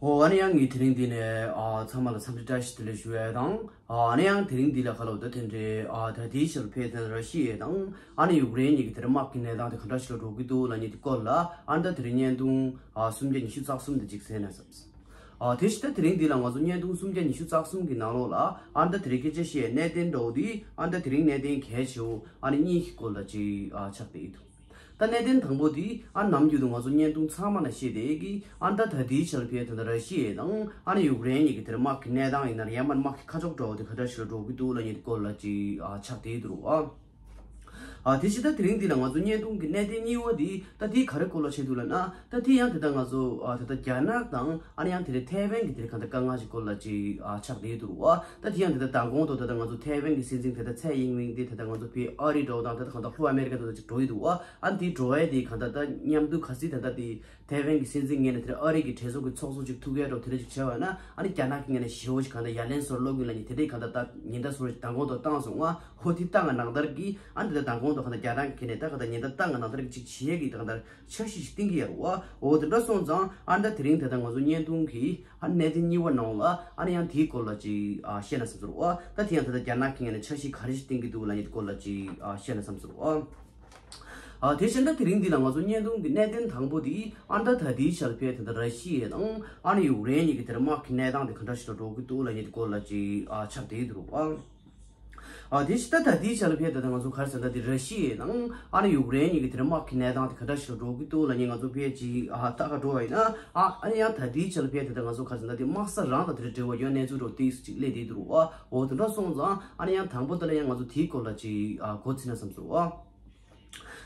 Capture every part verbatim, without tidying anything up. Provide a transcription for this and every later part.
ཨོ། ཨ་ནི་ཡང་ངས་དེ་རིང་འདི་ནས་ཨ་ཚང་མ་ལ་འཚམས་འདྲི་བཀྲ་ཤིས་བདེ་ལེགས་ཞུ་ཡ་དང་། ཨ་ནི་ཡང་དེ་རིང་འདི་ལ་ཁ་ལོ་ད་དེ་འདྲའི་ཨ་ད་ལྟའི་ཆར་ཕེ་དེ་ར་ཤི་ཡ་དང་ཨ་ནི་ཡུཀ་རེན་གཉིས་ཀྱི་དེར་དམག་གི་གནས་སྟངས་དེ་ག་འདྲ་ཞིག་ལ་འགྲོ་གི་འདུག་ལབ་མཁན་དེ་སྐོར་ལ་ཨ་ད་དེ་རིང་བརྙན་ཐུང་ཨ་སུམ་བརྒྱ་ཉི་ཤུ་རྩ་གསུམ་དེ་ཅིག་གསན་ན་བསམས། ཨ་དེ་བཞིན་ད་དེ་རིང་འདི་ལ་ང་ཚོ་བརྙན་ཐུང་སུམ་བརྒྱ་ཉི་ཤུ་རྩ་གསུམ་གི་ནང་ལོགས་ལ་ཨ་ད་དེ་རིང་སྐད་ཆ་བཤད་གནད་དོན་འདྲ་བོ་དེ་ཨ་ད་དེ་རིང་གནད་དོན་གལ་ཆེ་བོ་ཨ་ནི་གཉིས་ཀྱི་སྐོར་ལ་ཅིག་ཨ་ཆགས་བསྡད་ཡོད་འདུག་ད་གནད་དོན་དང་པོ་དེ་ཨ་ནམ་རྒྱུན་དུ་ང་ཚོ་བརྙན་ཐུང་ཚང་མ་ལ་བཤད་བསྡད་ཀྱི་ཨ་ད་ད་ལྟའི་ཆར་ཕེ་དེ་འདྲ་ར་ཤི་ཡ་དང་ཨ་ནི་ཡུཀ་རེན་གཉིས་ཀྱི་དེར་དམག་གི་གནས་སྟངས་ཡིན་ན་ཡང་མ་དམག་གི་ཁ་ཕྱོགས་འདྲ་བོ་དེ་ག་འདྲ་ཞིག་ལ་འགྲོ་གི་འདུག་ལབ་མཁན་དེ་སྐོར་ལ་ཅིག་ཨ་ཆགས་བསྡད་ཡོད་འདུག་ཨ། ཨ་དེ་བཞིན་ད་དེ་རིང་འདི་ལ་ང་ཚོ་བརྙན་ཐུང་གི་གནད་དོན་གཉིས་པ་འདི་ད་དེ་ག་རེ་སྐོར་ལ་བྱེད་འདུག་ལབ་ན། ད་དེ་ཡང་དེ་ད་ང་ཚོ་ཨ་དེ་ད་རྒྱ་ནག་དང་ཨ་ནི་ཡང་དེ་རིང་ཐའེ་ཝན་གྱི་དེ་རིང་གང་ལྟར་དཀའ་ངལ་ཞིག་སྐོར་ལ་ཅིག་ཨ་ཆགས་བསྡད་འདུག་ཨ། ད་དེ་ཡང་དེ་ད་མདང་དགོང་དུ་ད་ད་ང་ཚོ་ཐའེ་ཝན་གྱི་སྲིད་འཛིན་དེ་ད་ཚའེ་ཡིན་ཝིན་དེ་དེ་ད་ང་ཚོ་བི་ཨ་རི་འགྲོ་དང་དེ་ད་གང་ལྟར་ལྷོ་ཨ་མེ་རི་ཀ་དེ་ད་ཅིག་འགྲོ་ཡི་འདུག་ཨ། ཨ་དེ་འགྲོ་ཡ་དེ་གང་ལྟར་ད་མཉམ་དུ་ག་སྲིད་དེ་ད་དེ་ཐའེ་ཝན་གྱི་སྲིད་འཛིན་ངོས་ནས་དེ་རིང་ཨ་རི་གི་གྲོས་ཚོགས་ཀྱི་ཚོགས་གཙོ་ཅིག་ཐུག་ཡ་འགྲོ་དེ་འདྲ་ཅིག་བྱས་པ་ན་ཨ་ནི་རྒྱ་ནག་གི་ངོས་ནས་ཞེ་པོ་ཅིག་གང་ལྟར་ཡ་ལན་བཟོ་ལོག་གི་ལབ་མཁན་དེ་འདྲའི་གང་ལྟར་ད་ཉེན་བརྡ་བཟོ་རེ་མདང་དགོང་དུ་བཏང་སོང་ང་། ཧོ་དེ་བཏང་ང་ནང་ལྟར་གྱི་ཨ་འདི་ལ་མདང་དགོང་དུ་གང་ལྟར་རྒྱ་ནག་གི་ངོས་ནས་ད་གང་ལྟར་ཉེན་བརྡ་བཏང་ང་ནང་ལྟར་གྱི་བྱེད་ཡས་ཀྱི་ད་གང་ལྟར་འཆར་གཞི་ཞིག་བཏིང་གི་ཡོད་རེད་བ། འོ་དེ་འདྲ་སོང་ཙང་ཨ་ད་དེ་རིང་དེ་ད་ང་ཚོ་བརྙན་ཐུང་གི་ཨ་གནད་དོན་གཉིས་པ་ནང་ལ་ཨ་ནི་ཡང་དེའི་སྐོར་ལ་ཅིག་ཨ་བཤད་ན་བསམ་ཚོར་བ། ད་དེ་ཡང་དེ་ད་རྒྱ་ནག་གི་ངོས་ནས་འཆར་གཞི་ག་རེ་ཞིག་བཏིང་གི་འདུག་ལབ་མཁན་དེ་སྐོར་ལ་ཅིག་ཨ་བཤད་ན་བསམ་ཚོར་བ། ཨ་དེ་བཞིན་ད་དེ་རིང་འདི་ལ་ང་ཚོ་བརྙན་ཐུང་གི་གནད་དོན་དང་པོ་དེ་ཨ་ད་ད་ལྟའི་ཆར་ཕེ་དེ་ད་ར་ཤི་ཡ་དང་ཨ་ནི་ཡུཀ་རེན་གཉིས་ཀྱི་དེར་དམག་གི་གནས་སྟངས་དེ་ག་འདྲ་ཞིག་ལ་འགྲོ་གི་འདུག་ལབ་མཁན་དེ་སྐོར་ལ་ཅིག་ཨ་ཆགས་བསྡད་འདུག་ཨ། ཨ་དེ་བཞིན་ད་ད་ལྟའི་ཆར་ཕེ་ད་ད་ང་ཚོ་ག་རེ་ཟེར་ན་དེ་ར་ཤི་ཡ་དང་ཨ་ནི་ཡུཀ་རེན་གཉིས་ཀྱི་དེར་དམག་གི་གནས་སྟངས་དེ་ག་འདྲ་ཞིག་ལ་འགྲོ་གི་འདུག་ལབ་མཁན་ང་ཚོ་ཕེ་ཅིག་ཨ་ལྟ་ག་འགྲོ་བ་ཡིན་ན་ཨ་ཨ་ནི་ཡང་ད་ལྟའི་ཆར་ཕེ་ད་ད་ང་ཚོ་ག་རེ་ཟེར་ན་དེ་དམག་ས་རང་དང་དེ་འབྲེལ་བ་ཡོད་གནས་ཚུལ་འདྲ་བོ་ཏོག་ཙམ་ཅིག་སླེབས་བསྡད་འདུག་ཨ། འོ་དེ་འདྲ་སོང་ཙང་ཨ་ནི་ཡང་དང་པོ་དེ་ལ་ཡང་ང་ཚོ་དེའི་སྐོར་ལ་ཅིག་ཨ་མགོ་ཚིག་ན་བསམ་སོང་ཨ།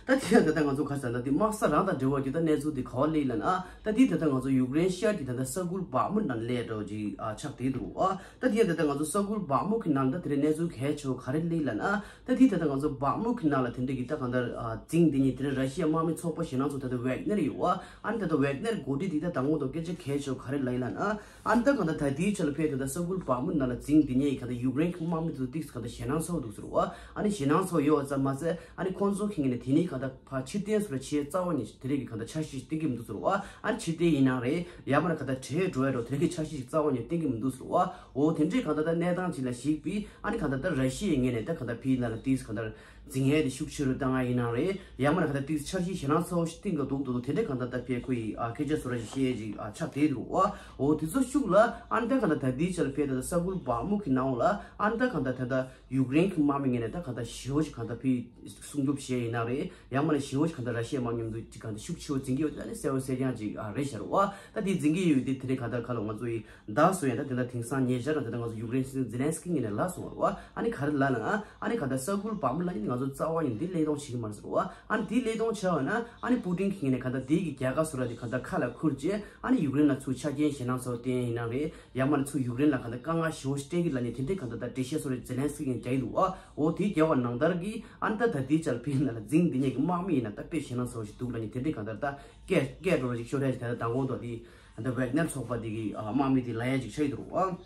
ད་དེ་ཡང་ད་ལྟ་ང་ཚོ་ག་རེ་ཟེར་ན་དེ་དམག་ས་རང་དང་འབྲེལ་བ་གྱི་ད་གནས་ཚུལ་དེ་ག་པར་སླེབས་ལབ་ན། ད་དེ་ད་ལྟ་ང་ཚོ་ཡུཀ་རེན་ཤར་གྱི་ད་ལྟ་ས་ཁུལ་བག་མུ་ནང་སླེབས་འགྲོ་ཅིག་ཨ་ཆགས་བསྡད་འདུག་ཨ། ད་དེ་ཡང་ད་ལྟ་ང་ཚོ་ས་ཁུལ་བག་མུ་གི་ནང་ད་དེ་རིང་གནས་ཚུལ་གལ་ཆེ་བོ་ག་རེ་སླེབས་ལབ་ན། ད་དེ་ད་ལྟ་ང་ཚོ་བག་མུ་གི་ནང་ལ་དེ་འདྲ་གི་ད་གང་ལྟར་ཨ་རྫིང་དེ་ཉིད་དེ་རིང་ར་ཤི་ཡ་དམག་མི་ཚོགས་པ་ཞེད་སྣང་ཚོགས་ད་ལྟ་ཝེག་ནེར་ཡོད་ཨ། ཨ་ནི་ད་ལྟ་ཝེག་ནེར་འགོ་ཁྲིད་དེ་ད་དང་པོ་དང་སྐད་ཆ་གལ་ཆེ་བོ་ག་རེ་ལབ་ཡིན་ལབ་ན། ཨ་ནི་ད་གང་ལྟར་ད་ལྟའི་ཆར་ལ་ཕེ་ད་ལྟ་ས་ཁུལ་བག་མུ་ནང་ལ་རྫིང་དེ་ཉིད་ཡིན་གང་ལྟར་ཡུཀ་རེན་གྱི་དམག་མི་ཚོ་ཏིག་ཙམ་གང་ལྟར་ཞེད་སྣང་ཚོར་འདུག་ཟེར་བ། ཨ་ནི་ཞེད་སྣང་ཚོར་ཡོད་པ་ཙམ་མ་ཟད་ཨ་ནི་ཁོང་ཚོ་གི་ངོས་ནས་དེ་ནས་གང་ལྟར་ཕར་ཕྱིར་འཐེན་སོགས་ལ་བྱེད་རྩ་བ་ཉིད་དེ་རིགས་ཀྱི་གང་ལྟར་འཆར་གཞི་ཞིག་བཏིང་གི་མི་འདུག་ཟེར་བ། ཨ་ནི་ཕྱིར་འཐེན་ཡིན་ནའང་རེད། ཡང་མིན་ན་གང་ལྟར་བྲོས་འགྲོ་ཡ་འདྲ་དེ་རིགས་ཀྱི་འཆར་གཞི་ཞིག་རྩ་བ་ཉིད་བཏིང་གི་མི་འདུག་ཟེར་བ། འོ་དེ་འདྲའི་གང་ལྟར་ད་གནས་སྟངས་ཅིག་ལ་གཞིགས་པས་ཨ་ནི་གང་ལྟར་ད་ར་ཤི་ཡའི་ངོས་ནས་ད་གང་ལྟར་ཕི་ཡིན་ན་ལ་ཏིག་ཙམ་གང་ལྟར་འཛིང་ཡས་དེ་ཤུགས་ཆེ་རུ་བཏང་ཡ་ཡིན་ནའང་རེད། ཡང་མིན་ན་གང་ལྟར་ཏིག་ཙམ་འཆར་གཞི་ཞེད་སྣང་ཚ་བོ་ཞིག་བཏིང་གི་འདུག་འདུག་དེ་འདྲའི་གང་ལྟར་ད་ཕེ་ཁོ་ཡི་ཨ་སྐད་ཆ་བཟོ་འདྲ་ཞིག་བཤད་ཡས་ཅིག་ཨ་ཆགས་བསྡད་འདུག་ཨ། འོ་དེ་ཚོ་ཤུགས་ལ་ཨ་ནི་ད་གང་ལྟར་ད་ལྟའི་ཆར་ཕེ་ད་ལྟ་ས་ཁུལ་བག་མུ་གི་ནང་ལ་ཨ་ནི་ད་གང་ལྟར་ད་ལྟ་ཡུཀ་རེན་གྱི་དམག་མི་ངོས་ནས་ད་གང་ལྟར་ཞེ་པོ་ཞིག་གང་ལྟར་ཕི་སྲུང་སྐྱོབ་བྱས་ཡིན་ནའང་རེད། ཡང་མིན་ན་ཞེ་པོ་ཞིག་གང་ལྟར་ར་ཤི་ཡའི་དམག་མི་མཉམ་དུ་ཅིག་གང་ལྟར་ཤུགས་ཆེ་བོ་འཛིང་གི་ཡོད་དེ་ཨ་ནི་གསལ་པོ་གསལ་རྐྱང་ཅིག་ཨ་རེད་ཤག་རེད་བ། ད་དེ་འཛིང་གི་ཡོད་དེ་དེ་རིང་གང་ལྟར་ཁ་ལོ་ང་ཚོ་ཡི་ད་སོ་ཡང་ད་དེ་འདྲ་དེང་སང་ཉེ་ཆར་རང་དེ་འདྲ་ང་ཚོ་ཡུཀ་རེན་སྲིད་འཛིན་ཛེ་ལན་སི་ཀི་ངོས་ནས་ལབ་སོང་བ་རེད་བ། ཨ་ནི་ག་རེ་ལབ་ན་ཨ་ནི་གང་ལྟར་ས་ཁུལ་བག་མུ་ལབ་ཡིན་ང་ཚོ་རྩ་བ་ཡིན་འདི་གླེང་སློང་བྱེད་ཀྱི་མ་རེད་ཟེར་བ། ཨ་ནི་འདི་གླེང་སློང་བྱས་པ་ན་ཨ་ནི་པུ་ཏིན་གྱི་ངོས་ནས་གང་ལྟར་དེ་གི་རྒྱལ་ཁ་བཟོ་འདྲ་དེ་གང་ལྟར་ཁ་ལ་ཁུར་བྱས་ཨ་ནི་ཡུཀ་རེན་ལ་ཚུར་ཆ་རྐྱེན་ཞེད་སྣང་ཚ་བོ་བསྟན་ཡིན་ནའང་རེད། ཡང་མིན་ན་ཚུར་ཡུཀ་རེན་ལ་གང་ལྟར་དཀའ་ངལ་ཞེ་པོ་ཞིག་སྤྲད་ཀྱི་ལབ་ནས་དེ་འདྲའི་གང་ལྟར་ད་འགྲེལ་བཤད་བཟོ་འདྲ་ཛེ་ལན་སི་ཀི་ངོས་ནས་རྒྱག་གི་འདུག་ཨ། འོ་དེ་རྒྱག་པ་ནང་ལྟར་གྱི་ཨ་ནི་ད་ད་ལྟའི་ཆར་ཕི་ཡིན་ན་ལ་རྫིང་དེ་ཉིད་ཀྱི་དམག་མི་ཡིན་ན་ད་དཔེ་ཞེད་སྣང་ཚ་བོ་ཞིག་འདུག་ལབ་ནས་དེ་འདྲའི་གང་ལྟར་ད་སྐད་སྐད་འགྲོ་ར་ཞིག་ཤོར་ཡ་ཞིག་ད་ལྟ་མདང་དགོང་དུ་དེ། ད་ཝེག་ནེར་ཚོགས་པ་དེ་གི་ཨ་དམག་མི་དེ་ལབ་ཡ་ཅིག་ཆགས་ཀྱི་འདུག་ཨ།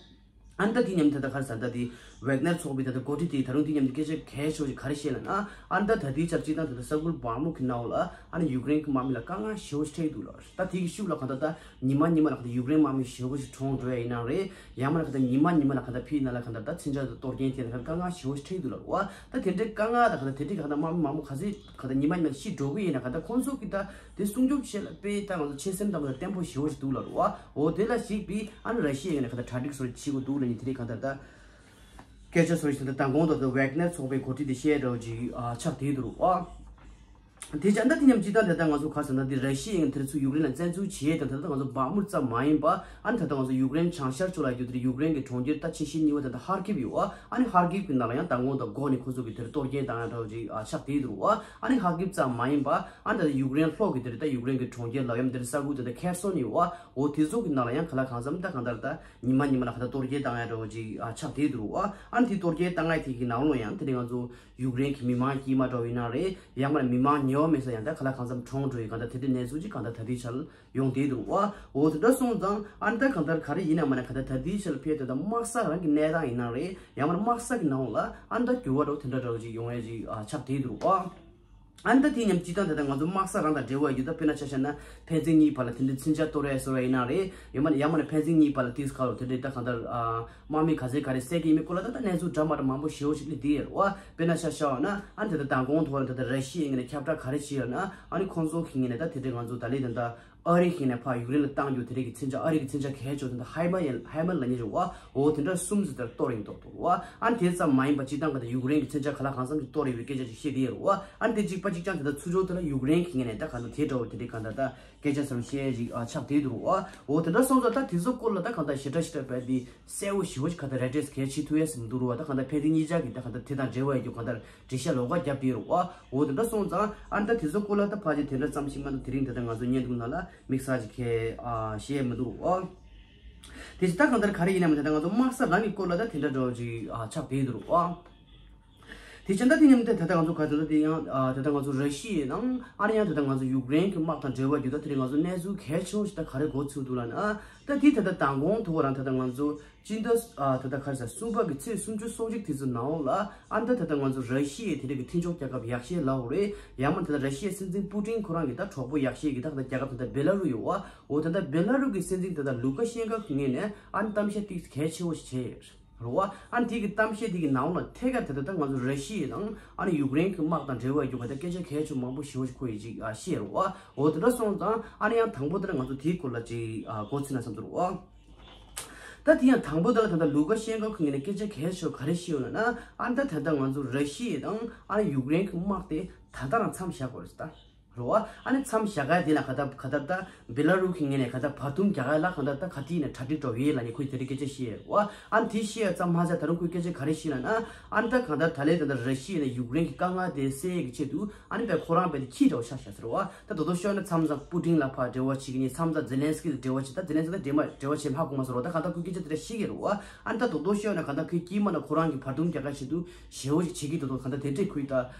ཨ་ནི་ད་དེ་མཉམ་དུ་ད་ལྟ་ག་རེ་ཟེར་ན་ད་དེ་ཝེག་ནེར་ཚོགས་པའི་ད་ལྟ་འགོ་ཁྲིད་དེ་ད་རུང་དེ་མཉམ་དུ་སྐད་ཆ་གལ་ཆེ་བོ་ཞིག་ག་རེ་བཤད་ལབ་ན། ཨ་ནི་ད་ད་ལྟའི་ཆར་སྤྱིར་བཏང་ད་ལྟ་ས་ཁུལ་བག་མུ་གི་ནང་ལ་ཨ་ནི་ཡུཀ་རེན་གི་དམག་མི་ལ་དཀའ་ངལ་ཞེ་པོ་ཞིག་འཕྲད་ཀྱི་འདུག་ལ། ད་དེ་གི་ཤུགས་ལ་གང་ལྟར་ད་ཉི་མ་ཉི་མ་ལ་གང་ལྟར་ཡུཀ་རེན་དམག་མི་ཞེ་པོ་ཞིག་གྲོངས་འགྲོ་ཡ་ཡིན་ནའང་རེད། ཡང་མིན་ན་གང་ལྟར་ཉི་མ་ཉི་མ་ལ་གང་ལྟར་ཕི་ཡིན་ན་ལ་གང་ལྟར་ད་མཚོན་ཆ་དང་གཏོར་སྐྱོན་དེ་ལ་གང་ལྟར་དཀའ་ངལ་ཞེ་པོ་ཞིག་འཕྲད་ཀྱི་འདུག་ལ་རེད་བ། ད་དེ་འདྲའི་དཀའ་ངལ་དང་གང་ལྟར་དེ་འདྲའི་གང་ལྟར་དམག་མི་མང་པོ་ག་ཚོད་གང་ལྟར་ཉི་མ་ཉི་མ་ཤི་འགྲོ་གི་ཡིན་ན་གང་ལྟར་ཁོང་ཚོ་གི་ད་དེ་སྲུང་སྐྱོབ་བྱེད་ལ་དཔེ་ད་ང་ཚོ་ཆེ་སེམས་དང་བརྟན་པོ་ཞེ་པོ་ཞིག་འདུག་ལ་རེད་བ། འོ་དེ་ལ་གཞིགས་པའི་ཨ་ནི་ར་ཤི་ཡའི་ངོས་ནས་གང་ལྟར་གྲ་སྒྲིག་སོགས་བྱེད་དགོས་འདུག་ལ་ནི་དེ་རིང་གང་ལྟར་ད་སྐད་ཆ་སོགས་ཤིག་ད་མདང་དགོང་དུ་ཝེག་ནེར་ཚོགས་པའི་འགོ་ཁྲིད་དེ་བཤད་འདྲ་བོ་ཅིག་ཨ་ཆགས་བསྡད་འདུག་རེད་བ། དེ་བྱས་ད་དེ་མཉམ་སྤྱིར་བཏང་དེ་ལྟར་ང་ཚོ་ག་རེ་ཟེར་ན་དེ་ར་ཤི་ཡའི་དེ་ཚོ་ཡུཀ་རེན་ལ་བཙན་འཛུལ་བྱས་དང་དེ་ལྟར་ང་ཚོ་བག་མུར་ཙམ་མ་ཡིན་པ་ཨ་ནི་ད་ལྟ་ང་ཚོ་ཡུཀ་རེན་བྱང་ཤར་ཕྱོགས་ལ་ཡོད་དེ་ཡུཀ་རེན་གྱི་གྲོང་ཁྱེར་ད་ཆེས་ཆེ་གཉིས་པ་དེ་ད་ཧར་ཀིབ་ཡོད་བ། ཨ་ནི་ཧར་ཀིབ་ཀྱི་ནང་ལ་ཡང་མདང་དགོང་དང་སྒོ་ནས་ཁོ་ཚོ་གི་དེར་གཏོར་སྐྱོན་བཏང་ཡ་འདྲ་བོ་ཅིག་ཨ་ཆགས་བསྡད་འདུག་རེད་བ། ཨ་ནི་ཧར་ཀིབ་ཙམ་མ་ཡིན་པ་ཨ་ནི་ད་ལྟ་ཡུཀ་རེན་ལྷོ་གི་དེར་ད་ཡུཀ་རེན་གྱི་གྲོང་ཁྱེར་ལ་ཡོད་དེར་ས་ཁུལ་དེ་ད་ཁེར་སོན་ཡོད་བ། འོ་དེ་ཚོ་གི་ནང་ལ་ཡང་ག་ལ་གང་འཚམ་ད་གང་ལྟར་ད་ཉི་མ་ཉི་མ་ལ་ག་ད་གཏོར་སྐྱོན་བཏང་ཡ་འདྲ་བོ་ཅིག་ཨ་ཆགས་བསྡད་འདུག་རེད་བ། ཨ་ནི་དེ་གཏོར་སྐྱོན་བཏང་ཡ་དེ་གི་ནང་ལོགས་ཡང་དེ་ནས་ང་ཚོ་ཡུཀ་རེན་གྱི་མི་མང་དཀྱུས་མ་འདྲ་བོ་ཡིན་ན་རེད། ཡང་མིན་ན་མི་མང་ཉེ་བ་མེད་ས་ཡང་ད་ག་ལ་གང་འཚམ་གྲོངས་འགྲོ་ཡི་གང་ལྟར་དེ་འདྲའི་གནས་ཚུལ་ཅིག་གང་ལྟར་ད་ལྟའི་ཆར་ཡོང་བསྡད་འདུག་རེད་བ། འོ་དེ་འདྲ་སོང་ཙང་ཨ་ནི་ད་གང་ལྟར་ག་རེ་ཡིན་ན་མིན་ན་གང་ལྟར་ད་ལྟའི་ཆར་ཕེ་དེ་ད་དམག་ས་རང་གི་གནས་སྟངས་ཡིན་ན་རེད། ཡང་མིན་ན་དམག་ས་གི་ནང་ལ་ཨ་ནི་ད་འགྱུར་བ་འདྲ་བོ་དེ་འདྲ་འདྲ་བོ་ཅིག་ཡོང་ཡ་ཅིག་ཨ་ཆགས་བསྡད་འདུག་རེད་བ། ཨ་ནི་ད་དེ་མཉམ་སྤྱིར་བཏང་དེ་ད་ང་ཚོ་དམག་ས་རང་དང་འབྲེལ་བ་ཡོད། ད་དཔེར་ན་ཆ་བཞག་ན་ཕན་ཚུན་གཉིས་བར་ལ་དེ་འདྲའི་མཚོན་ཆ་གཏོར་ཡ་བཟོ་བ་ཡིན་ན་རེད། ཡང་མིན་ན་ཡང་མིན་ན་ཕན་ཚུན་གཉིས་བར་ལ་དེ་ག་ལོ་དེ་འདྲའི་ད་གང་ལྟར་ཨ་དམག་མི་ག་ཚད་ག་རེ་བསད་ཀྱི་ཡིན་མིན་སྐོར་ལ་ད་ད་གནས་ཚུལ་འདྲ་མ་འདྲ་མང་པོ་ཞེ་པོ་ཞིག་སླེབས་བསྡད་ཡོད་རེད་བ། དཔེར་ན་ཆ་བཞག་པ་ན་ཨ་ནི་དེ་ད་མདང་དགོང་ཐོག་ལ་དེ་ད་ར་ཤི་ཡའི་ངོས་ནས་ཁྱབ་བསྒྲགས་ག་རེ་བྱས་ཡོད་ན། ཨ་ནི་ཁོང་ཚོ་གི་ངོས་ནས་ད་དེ་འདྲའི་ང་ཚོ་ད་ལན་དེ་ད་ཨ་རི་གི་ངོས་ནས་ཕར་ཡུཀ་རེན་ལ་བཏང་རྒྱུ་དེ་འདྲའི་གི་མཚོན་ཆ། ཨ་རི་གི་མཚོན་ཆ་གལ་ཆེ་བ་དེ་འདྲ་ཧའི་མར་ཡ་ཧའི་མར་ལབ་མཁན་ཅིག་ཡོད་བ། འོ་དེ་འདྲ་གསུམ་ཙམ་དེར་གཏོར་ཡིན་མདོག་མདོག་རེད་བ། ཨ་ནི་དེ་ཙམ་མ་ཡིན་པ་སྤྱིར་བཏང་ག་ད་ཡུཀ་རེན་གྱི་མཚོན་ཆ་ག་ལ་གང་འཚམ་ཅིག་གཏོར་ཡོད་པའི་སྐད་ཆ་ཅིག་བཤད་བསྡད་ཡོད་རེད་བ། ཨ་ནི་དེ་གཅིག་པ་གཅིག་རྐྱང་དེ་ད་ཚུར་ཕྱོགས་དེ་ལ་ཡུཀ་རེན་གྱི་ངོས་ནས་ད་ག་ད་དེ་འདྲ་བོ་དེ་འདྲའི་གང་ལྟར་ད་སྐད་ཆ་ཙམ་བཤད་ཅིག་ཨ་ཆགས་བསྡད་འདུག་རེད་བ། འོ་དེ་འདྲ་སོང་ཙང་ད་དེ་ཚོ་སྐོར་ལ་ད་གང་ལྟར་ཞེ་དྲག་ཞེ་དྲག་བས་དེ་གསལ་བོ་ཞེ་པོ་ཅིག་ག་ད་རེ་ཌི་རེ་སི་གལ་ཆེ་ཐུབ་ཡས་མི་འདུག་རེད་བ། ད་གང་ལྟར་ཕན་ཚུན་གཉིས་ཆ་གི་ད་གང་ལྟར་དེ་དང་འབྲེལ་བ་ཡོད་རྒྱུ་གང་ལྟར་འགྲེལ་བཤད་ལོགས་ཀ་བརྒྱབ་བསྡད་ཡོད་རེད་བ། འོ་དེ་འདྲ་སོང་ཙང་ཨ་ནི་ད་དེ་ཚོ་སྐོར་ལ་ད་ཕལ་ཆེར་དེ་འདྲ་ཙམ་ཞིག་མ་གཏོགས་དེ་རིང་ད་ལྟ་ང་ཚོ་བརྙན་ཐུང་ནང་ལ་དམིགས་བསལ་ཅིག་གལ་ཨ་བཤད་མི་འདུག་རེད་བ། དེ་བཞིན་ད་གང་ལྟར་ག་རེ་ཡིན་ནའང་ད་ལྟ་ང་ཚོ་དམག་ས་རང་གི་སྐོར་ལ་ད་དེ་འདྲ་འདྲ་བོ་ཅིག་ཨ་ཆགས་བསྡད་ཡོད་རེད་བ། དེ་བཞིན་ད་དེ་མཉམ་དུ་ད་ལྟ་ང་ཚོ་ག་ཚོད་ད་དེ་ཡང་ཨ་ད་ལྟ་ང་ཚོ་ར་ཤི་ཡའི་ནང་ཨ་ནི་ཡང་ད་ལྟ་ང་ཚོ་ཡུཀ་རེན་གྱི་དམག་དང་འབྲེལ་བ་ཡོད། ད་དེ་རིང་ང་ཚོ་གནས་ཚུལ་གལ་ཆེན་པོ་ཞིག་ད་ག་རེ་འགོ་ཚུགས་འདུག་ལབ་ན། ད་དེ་ད་ལྟ་མདང་དགོང་ཐོག་རང་ད་ལྟ་ང་ཚོ་སྤྱི་ཟླ་ཨ་ད་ལྟ་ག་རེ་ཟེར་གསུམ་པ་གི་ཚེས་སུམ་ཅུ་སོ་གཅིག་དེ་ཚོ་ནང་ལོགས་ལ་ཨ་ད་ད་ལྟ་ང་ཚོ་ར་ཤི་ཡའི་དེ་འདྲ་གི་མཐུན་ཕྱོགས་རྒྱལ་ཁབ་ཡག་ཤོས་ལབ་དགོས་རེད། ཡང་མིན་ད་ལྟ་ར་ཤི་ཡའི་སྲིད་འཛིན་པུ་ཏིན་ཁོ་རང་གི་ད་གྲོགས་པོ་ཡག་ཤོས་ཀྱི་ད་ད་ལྟ་རྒྱལ་ཁབ་ད་ལྟ་བེ་ལ་རུ་ཡོད་བ། འོ་ད་ལྟ་བེ་ལ་རུ་གི་སྲིད་འཛིན་ད་ལྟ་ལུ་ཀ་ཤན་ཀ་གི་ངོས་ནས་ཨ་ནི་གཏམ་བཤད་ཏིག་གལ་ཆེ་བོ་ཞིག་བྱས་ཡོད་རེད་བ། ཨ་ནི་དེ་གི་གཏམ་བཤད་དེ་གི་ནང་ལ་ཐད་ཀར་ད་ལྟ་ད་ང་ཚོ་ར་ཤི་ཡ་དང་ཨ་ནི་ཡུཀ་རེན་གི་དམག་དང་འབྲེལ་བ་ཡོད་རྒྱུ་ག་ད་སྐད་ཆ་གལ་ཆེ་མང་པོ་ཞེ་པོ་ཞིག་ཁོ་ཡིས་ཅིག་ཨ་བཤད་རེད་བ། འོ་དེ་འདྲ་སོང་ཙང་ཨ་ནི་ཡང་དང་པོ་དེ་ལ་ང་ཚོ་དེའི་སྐོར་ལ་ཅིག་ཨ་འགོ་ཚུགས་ན་བསམ་འདུག་རེད་བ། ད་དེ་ཡང་དང་པོ་དེ་ལ་ད་ལྟ་ལུ་ཀ་ཤན་ཀ་ཁོ་ངོས་ནས་སྐད་ཆ་གལ་ཆེ་བ་ག་རེ་བཤད་ཡོད་ལབ་ན། ཨ་ནི་ད་ད་ལྟ་ང་ཚོ་ར་ཤི་ཡ་དང་ཨ་ནི་ཡུཀ་རེན་གི་དམག་དེ་ད་ལྟ་རང་མཚམས་བཞག་དགོས་རེད་ད། རེད་བ། ཨ་ནི་མཚམས་བཞག་ཡ་དེ་ལ་ག་ད་ག་ད་ད་བེ་ལ་རུ་གི་ངོས་ནས་ག་ད་བར་འདུམ་རྒྱག་ཡ་ལ་ག་ད་ད་ག་དེ་ནས་གྲ་སྒྲིག་འགྲོ་ཡོད་ལབ་ནས་ཁོས་དེ་འདྲའི་སྐད་ཆ་བཤད་ཡོད་རེད་བ། ཨ་ནི་དེ་བཤད་ཡ་ཙམ་མ་ཟད་ད་རུང་ཁོས་སྐད་ཆ་ག་རེ་བཤད་ལབ་ན། ཨ་ནི་ད་ག་ད་ད་ལན་ད་ད་ར་ཤི་ཡ་ནས་ཡུཀ་རེན་གྱི་དཀའ་ངལ་དེ་སེལ་ཡ་གི་ཆེད་དུ་ཨ་ནི་བས་ཁོ་རང་བས་ཁྱི་འདྲ་བོ་ཆགས་བཞག་ཟེར་བ། ད་དོ་དོ་ཤོད་ན་མཚམས་མཚམས་པུ་ཏིན་ལ་ཕར་འབྲེལ་བ་བྱེད་ཀྱི་ཡིན། མཚམས་མཚམས་ཛེ་ལན་སི་ཀི་ལ་འབྲེལ་བ་བྱེད། ད་ཛེ་ལན་སི་ཀི་ལ་འབྲེལ་མ་འབྲེལ་བ་བྱེད་ཧ་གོ་མ་སོང་རོ། ད་ག་ད་ཁོས་སྐད་ཆ་དེ་འདྲ་བཤད་ཀྱི་རེད་བ། ཨ་ནི་ད་དོ་དོ་ཤོད་ན་ག་ད་ཁོའི་དཀྱིལ་མ་ལ་ཁོ་རང་གི་བར་འདུམ་རྒྱག་ག་ཆེད་དུ་ཞེ་པོ་ཞིག་བྱེད་ཀྱི་འདུག་དོ་ག་ད་དེ་འདྲས་ཁོས་ད།